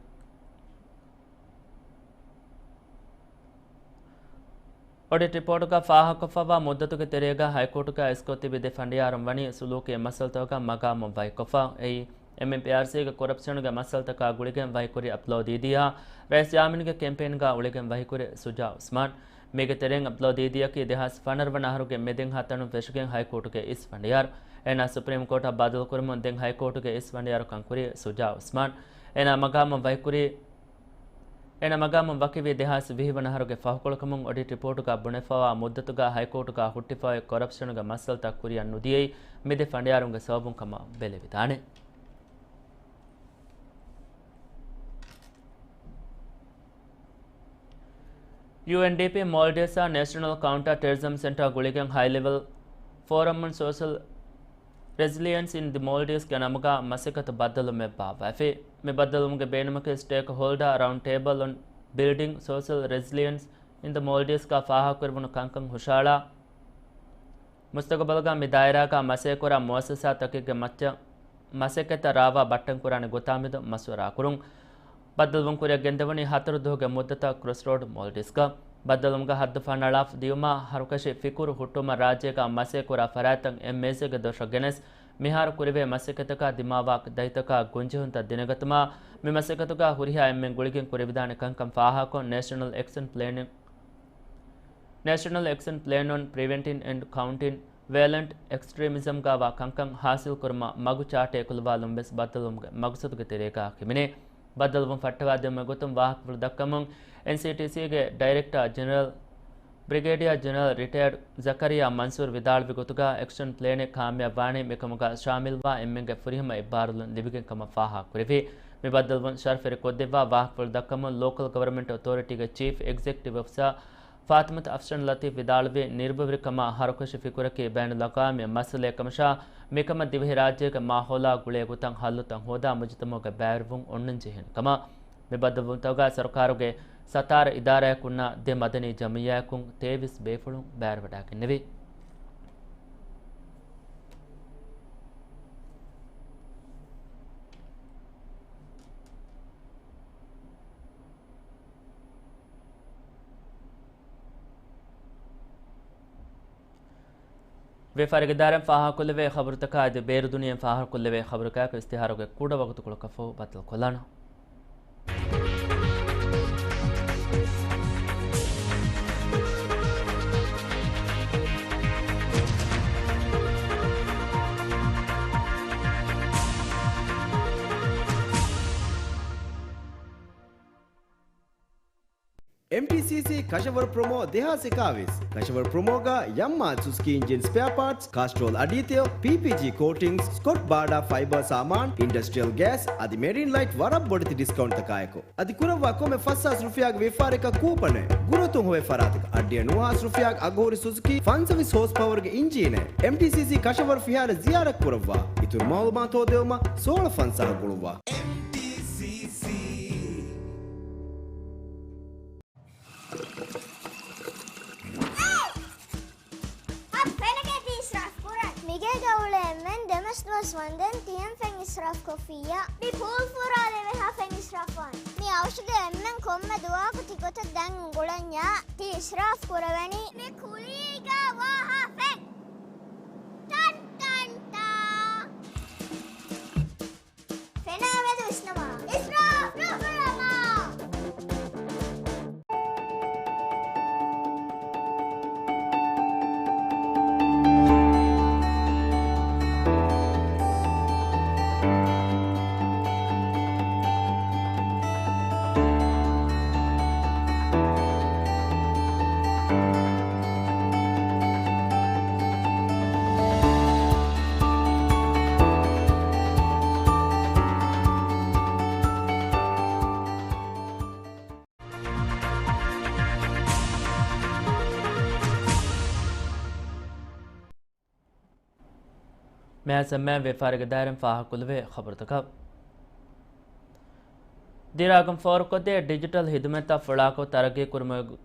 އޮޑިޓް ރިޕޯޓުގަ ފާހަގަކޮށްފައިވާ މުއްދަތުގެ ތެރޭގަ ހައިކޯޓުގަ އިސްކޮށް ތިބި ދެ ފަނޑިޔާރުން ވަނީ ސުލޫކީ މައްސަލަތަކުގަ މަގާމު ވަކިކޮށްފަ. އެއީ، އެމްއެމްޕީއާރްސީގެ ކޮރަޕްޝަނުގެ މައްސަލަތަކާ ގުޅިގެން ވަކިކުރި އަބްދުލް ދީދީހާ، ރައީސް ޔާމީންގެ ކެމްޕޭންގަ އުޅިގެން ވަކިކުރި ސުޖާ އުސްމާން. މީގެ ތެރެއިން އަބްދުލް ދީދީއަކީ ދެހާސް ފަނަރަ ވަނަ އަހަރުގެ މެދެން ހަތަނުން ފެށިގެން ހައިކޯޓުގެ އިސް ފަނޑިޔާރު. އޭނާ ސުޕްރީމް ކޯޓަށް ބައްދަލުކުރަމުން ދެން ހައިކޯޓުގެ އިސް ފަނޑިޔާރުކަން ކުރީ ސުޖާ އުސްމާން. އޭނާ މަގާމުން ވަކިކުރީ އޭނާ މަގާމުން ވަކިވީ ދެހާސް ވިހި ވަނަ އަހަރުގެ ފަހުކޮޅުކަމުން އޮޑިޓް ރިޕޯޓުގަ ބުނެފައިވާ މުއްދަތުގަ ހައިކޯޓުގަ ހުއްޓިފައި ކޮރަޕްޝަނުގެ މައްސަލަތައް ކުރިއަށް ނުދިޔައީ މި ދެ ފަނޑިޔާރުންގެ ސަބަބުން ކަމަށް ބެލެވިދާނެ. ޔޫއެންޑީޕީ މޯލްޑިވްސްއާ ނޭޝަނަލް ކައުންޓަރ ޓެރަރިޒަމް ސެންޓަރ ގުޅިގެން ހައި ލެވެލް ފޯރަމް އޮން ސޯޝަލް ރެޒިލިއެންސް އިން ދި މޯލްޑިވްސް ގެ ނަމުގަ މަސައްކަތު ބައްދަލުވުމެއް ބާއްވައިފި. މި ބައްދަލުވުމުގެ ބޭނުމަކީ ސްޓޭކް ހޯލްޑާ ރައުންޑް ޓޭބަލް އޮން ބިލްޑިންގް ސޯޝަލް ރެޒިލިއެންސް އިން ދަ މޯލްޑިވްސްގަ ފާހަގަކުރެވުނު ކަންކަން ހުށައަޅާ، މުސްތަގުބަލުގަ މި ދާއިރާގަ މަސައްކަތްކުރާ މުއައްސަސާތަކެއްގެ މައްޗަށް މަސައްކަތްތައް ރާވާ ބައްޓަންކުރާނެ ގޮތާމެދު މަޝްވަރާކުރުން. ބައްދަލުވުން ކުރިއަށް ގެންދަވަނީ ހަތަރު ދުވަހުގެ މުއްދަތަށް ކްރޮސްރޯޑް މޯލްޑިވްސްގަ. ބައްދަލުވުމުގެ ހައްދު ފަހަނަޅާފަ ދިޔުމާ، ހަރުކަށި ފިކުރު ހުއްޓުވުމަށް ރާއްޖޭގަ މަސައްކަތްކުރާ ފަރާތްތައް އެމްއޭސީގެ ދޮށަށް ގެނެސް، މިހާރު ކުރެވޭ މަސައްކަތަކާ ދިމާވާ ދަތިތަކާ ގޮންޖެހުންތައް ދެނެގަތުމާ، މި މަސައްކަތުގަ ހުރިހާ އެންމެން ގުޅިގެން ކުރެވިދާނެ ކަންކަން ފާހަގަކޮށް، ނޭޝަނަލް އެކްޝަން ޕްލޭނިން، ނޭޝަނަލް އެކްޝަން ޕްލޭން އޮން ޕްރިވެންޓިން އެންޑް ކައުންޓިން ވަޔަލެންޓް އެކްސްޓްރީމިޒަމްގަ ވާ ކަންކަން ހާސިލްކުރުމަށް މަގު ޗާޓެއް އެކުލަވާލުން ވެސް ބައްދަލުވުމުގެ މަގުސަދުގެ ތެރޭގަ ހިމެނޭ. ބައްދަލުވުން ފައްޓަވާދިއުމުގެ ގޮތުން ވާހަކަފުޅު ދައްކަމުން، އެންސީޓީސީގެ ޑައިރެކްޓަރ ޖެނެރަލް، ބްރިގޭޑިއާ ޖެނެރަލް ރިޓަޔަރޑް ޒަކަރިޔާ މަންސޫރް ވިދާޅުވި ގޮތުގަ، އެކްޝަން ޕްލޭނެއް ކާމިޔާބުވާނީ މިކަމުގަ ޝާމިލްވާ އެންމެންގެ ފުރިހަމަ އެއްބާރުލުން ލިބިގެން ކަމަށް ފާހަގަކުރެވި. މި ބައްދަލުވުން ޝަރަފުވެރި ކޮށްދެއްވާ ވާހަކަފުޅު ދައްކަމުން، ލޯކަލް ގަވަރމެންޓް އޮތޯރިޓީގެ ޗީފް އެގްޒެކެޓިވް އޮފިސަރ ފާތިމަތު އަފްޝަން ލަތީފް ވިދާޅުވީ، ނިރުބަވެރިކަމާ ހަރުކަށި ފިކުރަކީ ބައިނަލްއަގްވާމީ މައްސަލައެއް ކަމަށާ، މިކަމަށް ދިވެހިރާއްޖޭގެ މާހައުލާ ގުޅޭ ގޮތަށް ހައްލުތައް ހޯދާ މުޖުތަމަޢުގެ ބައިވެރިވުން އޮންނަން ޖެހޭނެ ކަމަށް. މި ބައްދަލުވުންތަކުގަ ސަރުކާރުގެ ސަތާރަ އިދާރާއަކުންނާ ދެ މަދަނީ ޖަމިއްޔާއަކުން ތޭވީސް ބޭފުޅުން ބައިވެރިވަޑައިގެންނެވި. ވިޔަފާރިގެ ދާއިރާއިން ފާހަގަކޮށްލެވޭ ޚަބަރުތަކާ އަދި ބޭރު ދުނިޔެއިން ފާހަގަކޮށްލެވޭ ޚަބަރުތަކާއެކު އިސްތިހާރުގެ ކުޑަ ވަގުތުކޮޅަކަށްފަހު ބައްދަލުކޮށްލާނަން. އެމްޓީސީސީ ކަށަވަރު ޕްރޮމޯ ދެހާސް އެކާވީސް. ކަށަވަރު ޕްރޮމޯގަ ޔަމްމާ ސުޒުކީ އިންޖިން ސްޕެއާ ޕާޓްސް، ކާސްޓްރޯލް އަޑީތެޔޮ، ޕީޕީޖީ ކޯޓިންގްސް، ސްކޮޓް ބާޑާ ފައިބާ ސާމާން، އިންޑަސްޓްރިއަލް ގޭސް އަދި މެރިން ލައިޓް ވަރަށް ބޮޑެތި ޑިސްކައުންޓްތަކާއެކު. އަދި ކުރައްވާ ކޮންމެ ފަސް ހާސް ރުފިޔާގެ ވިޔަފާރިއަކަށް ކޫޕަނެއް. ގުރުއަތުން ހޮވޭ ފަރާތަކަށް އައްޑިހަ ނުވަ ހާސް ރުފިޔާގެ އަގުހުރި ސުޒުކީ ފަންސަވީސް ހޯސް ޕަވަރުގެ އިންޖީނެއް. އެމްޓީސީސީ ކަށަވަރު ފިހާރަ ޒިޔާރަތް ކުރައްވާ. އިތުރު މައުލޫމާތު ހޯދެވުމަށް ސޯޅަ ފަންސާހަ ގުޅުއްވާ. އެމްޓީސީސީ. އަދި ފެނަކޭ ތި އިސްރާފް ކުރަން. މިގޭގަ އުޅޭ އެންމެން ދެމަސް ދުވަސް ވަންދެން ތިހެން ފެން އިސްރާފް ކޮށްފިއްޔާ. މި ޕޫލް ފުރާލެވޭހާ ފެން އިސްރާފް ވާން. މި އައުޝުގެ އެންމެން ކޮންމެ ދުވަހަކު ތި ގޮތަށް ދަން އުނގުޅަންޏާ. ތި އިސްރާފް ކުރެވެނީ. މި ކުލީގަ ވާހާ ފެން. ޓަން ޓަން ޓާ. ފެނާ މެދު ވިސްނަމާ. އިސްރާފް ނުކުރަމާ. މިހާ ސަމާ ވިޔަފާރިގެ ދާއިރާއިން ފާހަގަކުރެވޭ ޚަބަރުތަކަށް. ދިރާގުން ފޯރުކޮށްދޭ ޑިޖިޓަލް ހިދުމަތްތައް ފުޅާކޮށް ތަރައްގީ ކުރުމުގެ،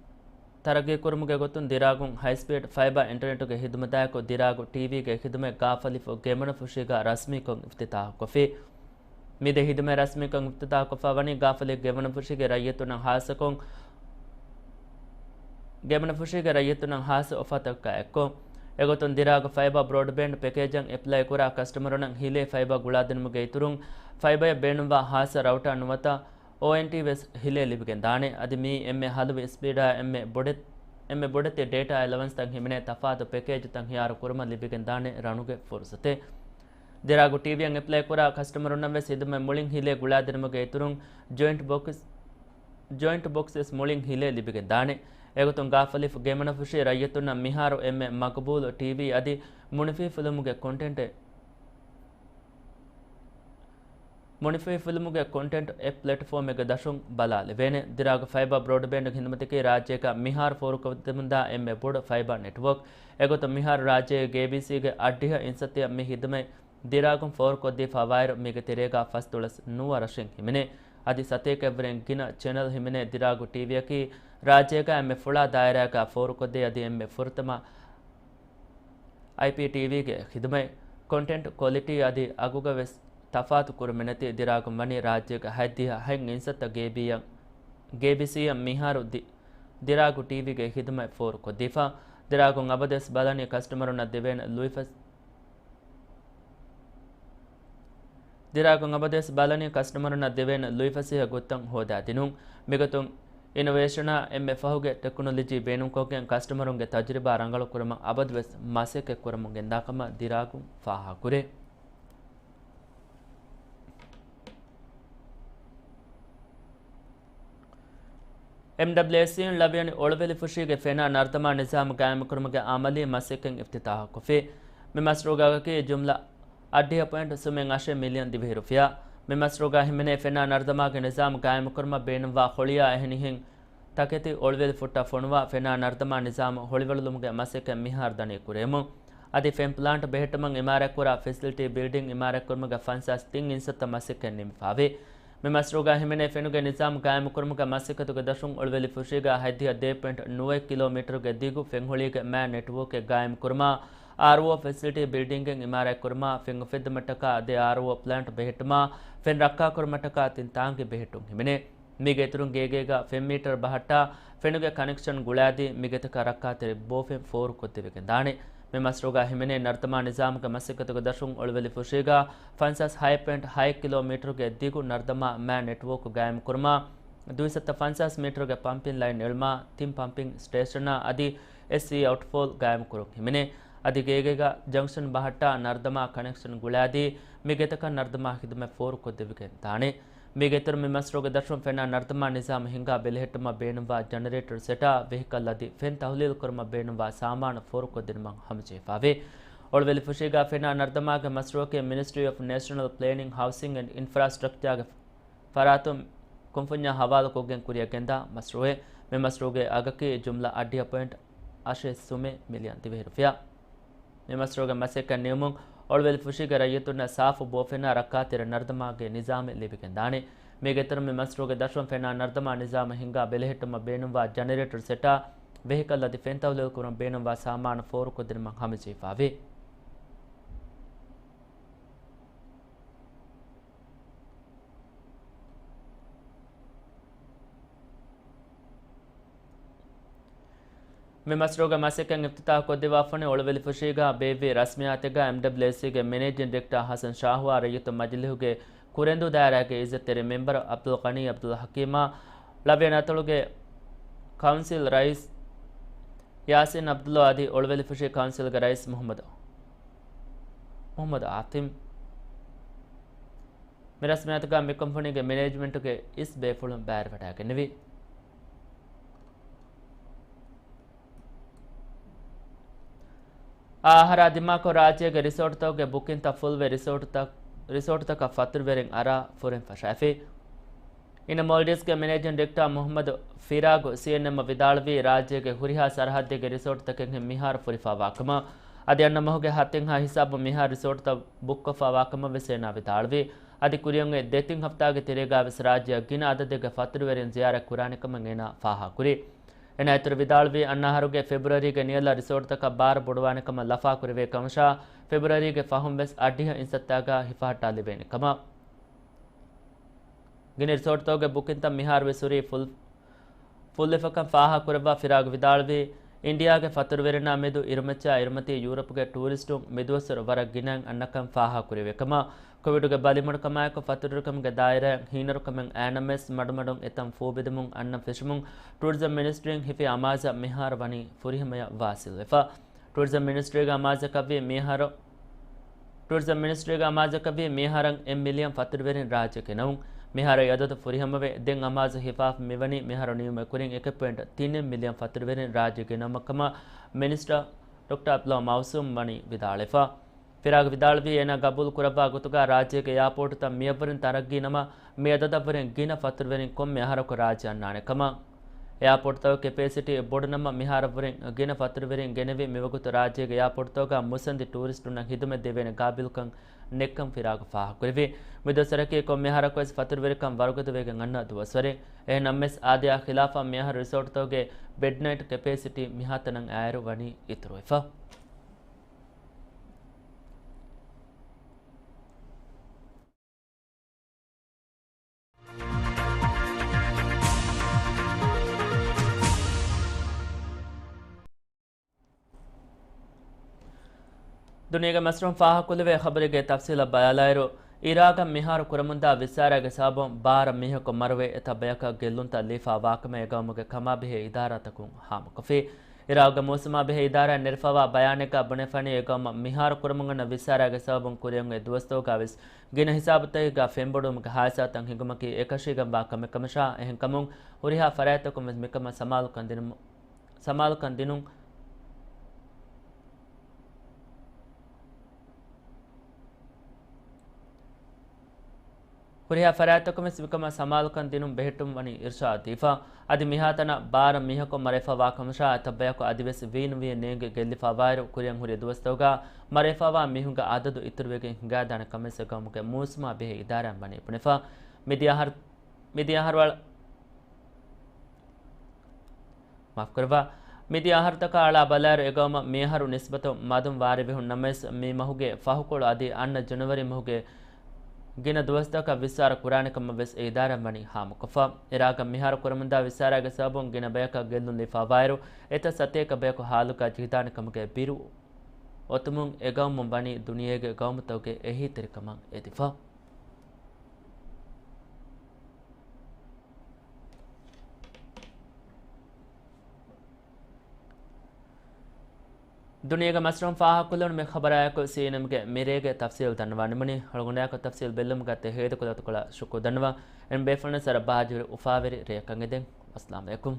ތަރައްގީ ކުރުމުގެ ގޮތުން ދިރާގުން ހައިސްޕީޑް ފައިބާ އިންޓަރނެޓުގެ ހިދުމަތާއެކު ދިރާގު ޓީވީގެ ހިދުމަތް ގާފަލިފުށް ގެމުނަފުށީގާ ރަސްމީކޮށް އިފްތިތާޙްކޮށްފި. މި ދެ ހިދުމަތް ރަސްމީކޮށް އިފްތިތާޙްކޮށްފަ ވަނީ ގާފަލި ގެމުނަފުށީގެ ރައްޔިތުންނަށް ހާއްސަކޮށް، ގެމުނަފުށީގެ ރައްޔިތުންނަށް ހާއްސަ އޮފާތަކާ އެއްކޮށް. އެގޮތުން ދިރާގު ފައިބާ ބްރޯޑްބޭންޑް ޕެކޭޖަށް އެޕްލައި ކުރާ ކަސްޓަމަރުންނަށް ހިލޭ ފައިބާ ގުޅާދިނުމުގެ އިތުރުން، ފައިބާޔަށް ބޭނުންވާ ހާއްސަ ރައުޓާ ނުވަތަ އޯއެންޓީ ވެސް ހިލޭ ލިބިގެން ދާނެ. އަދި މިއީ އެންމެ ހަލުވި ސްޕީޑާ އެންމެ ބޮޑެތި، އެންމެ ބޮޑެތި ޑޭޓާ އެލަވަންސްތައް ހިމެނޭ ތަފާތު ޕެކޭޖުތައް ހިޔާރު ކުރުމަށް ލިބިގެން ދާނެ ރަނުގެ ފުރުސަތެއް. ދިރާގު ޓީވީއަށް އެޕްލައި ކުރާ ކަސްޓަމަރުންނަށް ވެސް ހިދުމަތް މުޅިން ހިލޭ ގުޅާދިނުމުގެ އިތުރުން ޖޮއިންޓް ބޮކްސް، ޖޮއިންޓް ބޮކްސް ވެސް މުޅިން ހިލޭ ލިބިގެން ދާނެ. އެގޮތުން ގާފަލިފުށް ގެމުނަފުށީ ރައްޔިތުންނަށް މިހާރު އެންމެ މަގުބޫލު ޓީވީ އަދި މުނިފިހި ފިލުމުގެ ކޮންޓެންޓެއް، މުނިފިހި ފިލުމުގެ ކޮންޓެންޓް އެއް ޕްލެޓްފޯމެއްގެ ދަށުން ބަލާލެވޭނެ. ދިރާގު ފައިބާ ބްރޯޑްބޭންޑްގެ ހިދުމަތަކީ ރާއްޖޭގަ މިހާރު ފޯރުކޮށްދެމުންދާ އެންމެ ބޮޑު ފައިބާ ނެޓްވޯކް. އެގޮތުން މިހާރު ރާއްޖޭގެ ގޭބީސީގެ އަށްޑިހަ އިންސައްތައަށް މި ހިދުމަތް ދިރާގުން ފޯރުކޮށްދީފަ ވާއިރު، މީގެ ތެރޭގަ ފަސްދޮޅަސް ނުވަ ރަށެއް ހިމެނޭ. އަދި ސަތޭކައެއްވުރެން ގިނަ ޗެނަލް ހިމެނޭ. ދިރާގު ޓީވީއަކީ ރާއްޖޭގަ އެންމެ ފުޅާ ދާއިރާގަ ފޯރުކޮށްދޭ އަދި އެންމެ ފުރަތަމަ އައިޕީޓީވީގެ ޚިދުމަތް. ކޮންޓެންޓް ކޮލިޓީ އަދި އަގުގަ ވެސް ތަފާތު ކުރުމެއް ނެތި ދިރާގުން ވަނީ ރާއްޖޭގަ ހަތްދިހަ ހަތް އިންސައްތަ ގޭބީއަށް، ގޭބީސީއަށް މިހާރު ދި-، ދިރާގު ޓީވީގެ ޚިދުމަތް ފޯރުކޮށްދީފަ. ދިރާގުން އަބަދުވެސް ބަލަނީ ކަސްޓަމަރުންނަށް ދެވޭނެ ލުއިފަސް-، ދިރާގުން އަބަދުވެސް ބަލަނީ ކަސްޓަމަރުންނަށް ދެވޭނެ ލުއިފަސޭހަ ގޮތްތައް ހޯދާދިނުން. މިގޮތުން އިނޮވޭޝަނާ އެންމެ ފަހުގެ ޓެކްނޮލޮޖީ ބޭނުންކޮށްގެން ކަސްޓަމަރުންގެ ތަޖުރިބާ ރަނގަޅުކުރުމަށް އަބަދުވެސް މަސައްކަތް ކުރަމުން ގެންދާކަމަށް ދިރާގުން ފާހަގަކުރޭ. އެމްޑަބްލިއުއެސްސީން ޅަވިޔަނި އޮޅުވެލިފުށީގެ ފެނާ ނަރުދަމާ ނިޒާމު ގާއިމުކުރުމުގެ އަމަލީ މަސައްކަތް އިފްތިތާހުކޮށްފި. މި މަސްރޫގާގަކީ ޖުމްލަ އަށްޑިހަ ޕޮއިންޓް ސުމެއް އަށެއް މިލިއަން ދިވެހިރުފިޔާ. މި މަސްރޫގާ ހިމެނޭ ފެނާ ނަރުދަމާގެ ނިޒާމު ގާއިމުކުރުމަށް ބޭނުންވާ ހޮޅިޔާ އެހެނިހެން ތަކެތި އޮޅުވެލި ފުއްޓަށް ފޮނުވާ ފެނާ ނަރުދަމާ ނިޒާމު ހޮޅިވަޅުލުމުގެ މަސައްކަތް މިހާރު ދަނީ ކުރެވެމުން. އަދި ފެން ޕްލާންޓް ބެހެއްޓުމަށް އިމާރާތްކުރާ ފެސިލިޓީ ބިލްޑިން އިމާރާތްކުރުމުގެ ފަންސާސް ތިން އިންސައްތަ މަސައްކަތް ނިމިފާވޭ. މި މަސްރޫގާ ހިމެނޭ ފެނުގެ ނިޒާމް ގާއިމުކުރުމުގެ މަސައްކަތުގެ ދަށުން އޮޅުވެލި ފުށީގާ ހަތްދިހަ ދޭއް ޕޮއިންޓް ނުވައެއް ކިލޯމީޓަރުގެ ދިގު ފެންހޮޅީގެ މާ ނެޓްވޯކެއް ގާއިމުކުރުމާ، އާރްއޯ ފެސިލިޓީ ބިލްޑިންގެއް އިމާރާތްކުރުމާ، ފެން އުފެއްދުމަށްޓަކާ އަދި އާރްއޯ ޕްލާންޓް ބެހެއްޓުމާ، ފެން ރައްކާކުރުމަށްޓަކާ ތިން ތާނގި ބެހެއްޓުން ހިމެނޭ. މީގެ އިތުރުން ގޭގޭގަ ފެން މީޓަރު ބަހައްޓާ، ފެނުގެ ކަނެކްޝަން ގުޅާދީ، މިގެތަކަށް ރައްކާތެރި ބޯފެން ފޯރުކޮށްދެވިގެން ދާނެ. މި މަސްރޫގާ ހިމެނޭ ނަރުދަމާ ނިޒާމުގެ މަސައްކަތުގެ ދަށުން އޮޅުވެލި ފުށީގާ ފަންސާސް ހައެއް ޕޮއިންޓް ހައެއް ކިލޯމީޓަރުގެ ދިގު ނަރުދަމާ މާ ނެޓްވޯކް ގާއިމުކުރުމާ، ދުއިސައްތަ ފަންސާސް މީޓަރުގެ ޕަމްޕިން ލައިން އެޅުމާ، ތިން ޕަމްޕިން ސްޓޭޝަނާ އަދި އެސްސީ އައުޓްފޯލް ގާއިމުކުރުން ހިމެނޭ. އަދި ގޭގޭގަ ޖަންކްޝަން ބަހައްޓާ ނަރުދަމާ ކަނެކްޝަން ގުޅާދީ، މިގެތަކަށް ނަރުދަމާ ޚިދުމަތް ފޯރުކޮށްދެވިގެން ދާނެ. މީގެ އިތުރުން މި މަސްރޫގެ ދަށުން ފެނާ ނަރުދަމާ ނިޒާމު ހިންގާ ބެލެހެއްޓުމަށް ބޭނުންވާ ޖަނަރޭޓަރު ސެޓާ، ވެހިކަލް އަދި ފެން ތަހުލީލު ކުރުމަށް ބޭނުންވާ ސާމާނު ފޯރުކޮށްދިނުމަށް ހަމަޖެހިފާވޭ. އޮޅުވެލި ފުށީގާ ފެނާ ނަރުދަމާގެ މަސްރޫއަކީ މިނިސްޓްރީ އޮފް ނޭޝަނަލް ޕްލޭނިން، ހައުސިން އެންޑް އިންފްރާސްޓްރަކްޗާގެ ފަރާތުން ކުންފުންޏާ ހަވާލުކޮށްގެން ކުރިއަށް ގެންދާ މަސްރޫއެއް. މި މަސްރޫގެ އަގަކީ ޖުމްލަ އަށްޑިހަ ޕޮއިންޓް އަށެއް ސުމެއް މިލިއަން ދިވެހިރުފިޔާ. މި މަސްރޫގެ މަސައްކަތް ނިމުމުން އޮޅުވެލި ފުށީގެ ރައްޔިތުންނަށް ސާފު ބޯފެނާ ރައްކާތެރި ނަރުދަމާގެ ނިޒާމެއް ލިބިގެން ދާނެ. މީގެ އިތުރުން މި މަސްރޫގެ ދަށުން ފެނާ ނަރުދަމާ ނިޒާމު ހިންގާ ބެލެހެއްޓުމަށް ބޭނުންވާ ޖަނަރޭޓަރު ސެޓާ، ވެހިކަލް އަދި ފެން ތަހުލީލު ކުރުމަށް ބޭނުންވާ ސާމާނު ފޯރުކޮށްދިނުމަށް ހަމަޖެހިފާވޭ. މި މަސްރޫގެ މަސައްކަތް އިފްތިތާޙު ކޮށްދެއްވާފަނި އޮޅުވެލި ފުށީގާ ބޭއްވި ރަސްމިއްޔާތެއްގާ އެމްޑަބްލިއުއެސްސީގެ މެނޭޖިން ޑިރެކްޓާ ހަސަން ޝާހުއާ ރައްޔިތު މަޖިލީހުގެ ކުރެންދޫ ދާއިރާގެ އިއްޒަތްތެރި މެމްބަރު އަބްދުލް ޣަނީ އަބްދުލް ޙަކީމާ، ޅަވިޔަނި އަތޮޅުގެ ކައުންސިލް ރައީސް ޔާސިން އަބްދުﷲ އަދި އޮޅުވެލި ފުށީ ކައުންސިލްގެ ރައީސް މުޙައްމަދު، މުޙައްމަދު އާތިމް. މި ރަސްމިއްޔާތުގާ މި ކުންފުނީގެ މެނޭޖްމަންޓުގެ އިސް ބޭފުޅުން ބައިވެރިވެވަޑައިގެންނެވި. އާ އަހަރާ ދިމާކޮށް، ރާއްޖޭގެ ރިސޯޓްތަކުގެ ބުކިންތައް ފުލްވެ، ރިސޯޓްތައް، ރިސޯޓްތަކަށް ފަތުރުވެރިން އަރާ ފުރިން ފަށައިފި. އިން މޯލްޑިވްސްގެ މެނޭޖިން ޑިރެކްޓާ މުޙައްމަދު ފިރާގު ސީއެންއެމްއަށް ވިދާޅުވީ، ރާއްޖޭގެ ހުރިހާ ސަރަހައްދެއްގެ ރިސޯޓްތަކެއްހެން މިހާރު ފުރިފައިވާކަމަށް. އަދި އަންނަ މަހުގެ ހަތެއްހާ ހިސާބުން މިހާރު ރިސޯޓްތައް ބުކްކޮށްފައިވާކަމަށް ވެސް އޭނާ ވިދާޅުވި. އަދި ކުރިއަށް އޮތް ދެތިން ހަފްތާގެ ތެރޭގަ ވެސް ރާއްޖެއަށް ގިނަ އަދަދެއްގެ ފަތުރުވެރިން ޒިޔާރަތް ކުރާނެ ކަމަށް އޭނާ ފާހަގަކުރި. އޭނާ އިތުރު ވިދާޅުވީ، އަންނަ އަހަރުގެ ފެބްރުއަރީގެ ނިޔަލަށް ރިސޯޓްތަކަށް ބާރު ބޮޑުވާނެ ކަމަށް ލަފާކުރެވޭ ކަމަށާ، ފެބްރުއަރީގެ ފަހުން ވެސް އަށްޑިހަ އިންސައްތާގަ ހިފަހައްޓާލެވޭނެ ކަމަށް. ގިނަ ރިސޯޓްތަކުގެ ބުކިންތައް މިހާރު ވެސް ހުރީ ފުލް، ފުއްލެވިކަން ފާހަގަކުރައްވާ ފިރާގް ވިދާޅުވީ، އިންޑިއާގެ ފަތުރުވެރިންނާ މެދު އިރުމައްޗާ އިރުމަތީ ޔޫރަޕްގެ ޓޫރިސްޓުން މިދުވަސްވަރު ވަރަށް ގިނައިން އަންނަކަން ފާހަގަކުރެވޭ ކަމަށް. ކޮވިޑުގެ ބަލިމަޑުކަމާއެކު ފަތުރުވެރިކަމުގެ ދާއިރާއިން ހީނަރުކަމެއް އައިނަމަވެސް، މަޑުމަޑުން އެތަން ފޫބެދުމުން އަންނަން ފެށުމުން ޓޫރިޒަމް މިނިސްޓްރީން ހިފި އަމާޒަށް މިހާރު ވަނީ ފުރިހަމަޔަށް ވާސިލްވެފަ. ޓޫރިޒަމް މިނިސްޓްރީގެ އަމާޒަކަށްވީ މިހާރު، ޓޫރިޒަމް މިނިސްޓްރީގެ އަމާޒަކަށްވީ މިހާރަށް އެއް މިލިއަން ފަތުރުވެރިން ރާއްޖެ ގެނައުން. މިހާރު އެ އަދަދު ފުރިހަމަވެ، ދެން އަމާޒު ހިފާފަ މިވަނީ މިހާރު ނިމުމެ ކުރިން އެކެއް ޕޮއިންޓް ތިނެއް މިލިއަން ފަތުރުވެރިން ރާއްޖެ ގެނައުމަށް ކަމަށް މިނިސްޓަރ ޑޮކްޓަރ ޢަބްދުﷲ މައުސޫމް ވަނީ ވިދާޅުވެފަ. ފިރާގް ވިދާޅުވީ، އޭނާ ގަބޫލު ކުރައްވާ ގޮތުގަ ރާއްޖޭގެ އެއާޕޯޓުތައް މިއަށްވުރެން ތަރައްގީ ނަމަ، މި އަދަދަށްވުރެން ގިނަ ފަތުރުވެރިން ކޮންމެ އަހަރަކު ރާއްޖެ އަންނާނެ ކަމަށް. އެއާޕޯޓުތަކުގެ ކެޕޭސިޓީ ބޮޑު ނަމަ، މިހާރަށްވުރެން ގިނަ ފަތުރުވެރިން ގެނެވި މިވަގުތު ރާއްޖޭގެ އެއާޕޯޓުތަކުގަ މުއްސަނދި ޓޫރިސްޓުންނަށް ހިދުމަތް ދެވޭނެ ގާބިލްކަން ނެތްކަން ފިރާގް ފާހަގަކުރެއްވި. މިދުވަސްވަރަކީ ކޮންމެ އަހަރަކުވެސް ފަތުރުވެރިކަން ވަރުގަދަވެގެން އަންނަ ދުވަސްވަރެއް. އެހެން ނަމަވެސް، އާދަޔާ ޚިލާފަށް މިއަހަރު ރިސޯޓްތަކުގެ ބެޑް ނައިޓް ކެޕޭސިޓީ މިހާތަނަށް އައިއިރު ވަނީ އިތުރުވެފަ. ދުނިޔޭގެ މަސްރުން ފާހަގަކުރެވޭ ޚަބަރެއްގެ ތަފްސީލަށް ބަލާލާއިރު، އިރާގަށް މިހާރު ކުރަމުންދާ ވިއްސާރައިގެ ސަބަބުން ބާރަ މީހަކު މަރުވެ، އެތައް ބަޔަކަށް ގެއްލުންތައް ލިބިފައިވާކަމަށް އެގައުމުގެ ކަމާބެހޭ އިދާރާތަކުން ހާމަކޮށްފި. އިރާގުގެ މޫސުމާބެހޭ އިދާރާއިން ނެރެފައިވާ ބަޔާނެއްގަ ބުނެފަނީ، އެގައުމަށް މިހާރު ކުރަމުން އަންނަ ވިއްސާރައިގެ ސަބަބުން ކުރިއަށް އޮތް ދުވަސްތަކުގަ ވެސް ގިނަ ހިސާބުތަކެއްގަ ފެންބޮޑުވުމުގެ ހާދިސާތައް ހިނގުމަކީ އެކަށީގެންވާ ކަމެއް ކަމަށާ، އެހެންކަމުން ހުރިހާ ފަރާތްތަކުން ވެސް މިކަމަށް ސަމާލުކަން ދިނުމު، ސަމާލުކަން ދިނުން، ހުރިހާ ފަރާތްތަކުން ވެސް މިކަމަށް ސަމާލުކަން ދިނުން ބެހެއްޓުން ވަނީ އިރުޝާދު ދީފަ. އަދި މިހާތަނަށް ބާރަ މީހަކު މަރެފައިވާ ކަމަށާ، އެތައް ބަޔަކު އަދިވެސް ވީނުވީ ނޭނގި ގެއްލިފައިވާއިރު، ކުރިއަށް ހުރި ދުވަސްތަކުގަ މަރެފައިވާ މީހުންގެ އަދަދު އިތުރުވެގެން ހިނގާދާނެ ކަމަށް އެގައުމުގެ މޫސުމާ ބެހޭ އިދާރާއިން ވަނީ ބުނެފަ. މިދިޔަ އަހަރު، މިދިޔަ އަހަރު ވަޅ-، މާފުކުރައްވާ. މިދިޔަ އަހަރުތަކާ އަޅާ ބަލާއިރު، އެގައުމަށް މިއަހަރު ނިސްބަތުން މަދުން ވާރިވެހުން ނަމަވެސް، މި މަހުގެ ފަހުކޮޅު އަދި އަންނަ ޖަނަވަރީ މަހުގެ ގިނަ ދުވަސްތަކަށް ވިއްސާރަ ކުރާނެ ކަމަށް ވެސް އެ އިދާރާއިން ވަނީ ހާމަކޮށްފަ. އިރާގަށް މިހާރު ކުރަމުންދާ ވިއްސާރައިގެ ސަބަބުން ގިނަ ބަޔަކަށް ގެއްލުން ލިބިފައިވާއިރު، އެތައް ސަތޭކަ ބަޔަކު ހާލުގަ ޖިހިދާނެ ކަމުގެ ބިރު އޮތުމުން އެގައުމުން ވަނީ ދުނިޔޭގެ ގައުމުތަކުގެ އެހީތެރިކަމަށް އެދިފަ. ދުނިޔޭގެ މަސްރުން ފާހަގަކޮށްލުނު މި ޚަބަރާއެކު ސީއެންއެމްގެ މިރޭގެ ތަފްސީލް ދަންނަވާނެ މުނި. ހަޅުގަނޑާއެކު ތަފްސީލް ބެއްލުމުގަ ތެ ހޭދަކުލަތަކުޅަ ޝުކުރު ދަންނަވާ. އެން ބޭފުޅުން ސަރަ ބާޖުރި އުފާވެރި ރެޔަކަށް އެދެން. އައްސަލާމު ޢަލައިކުމް.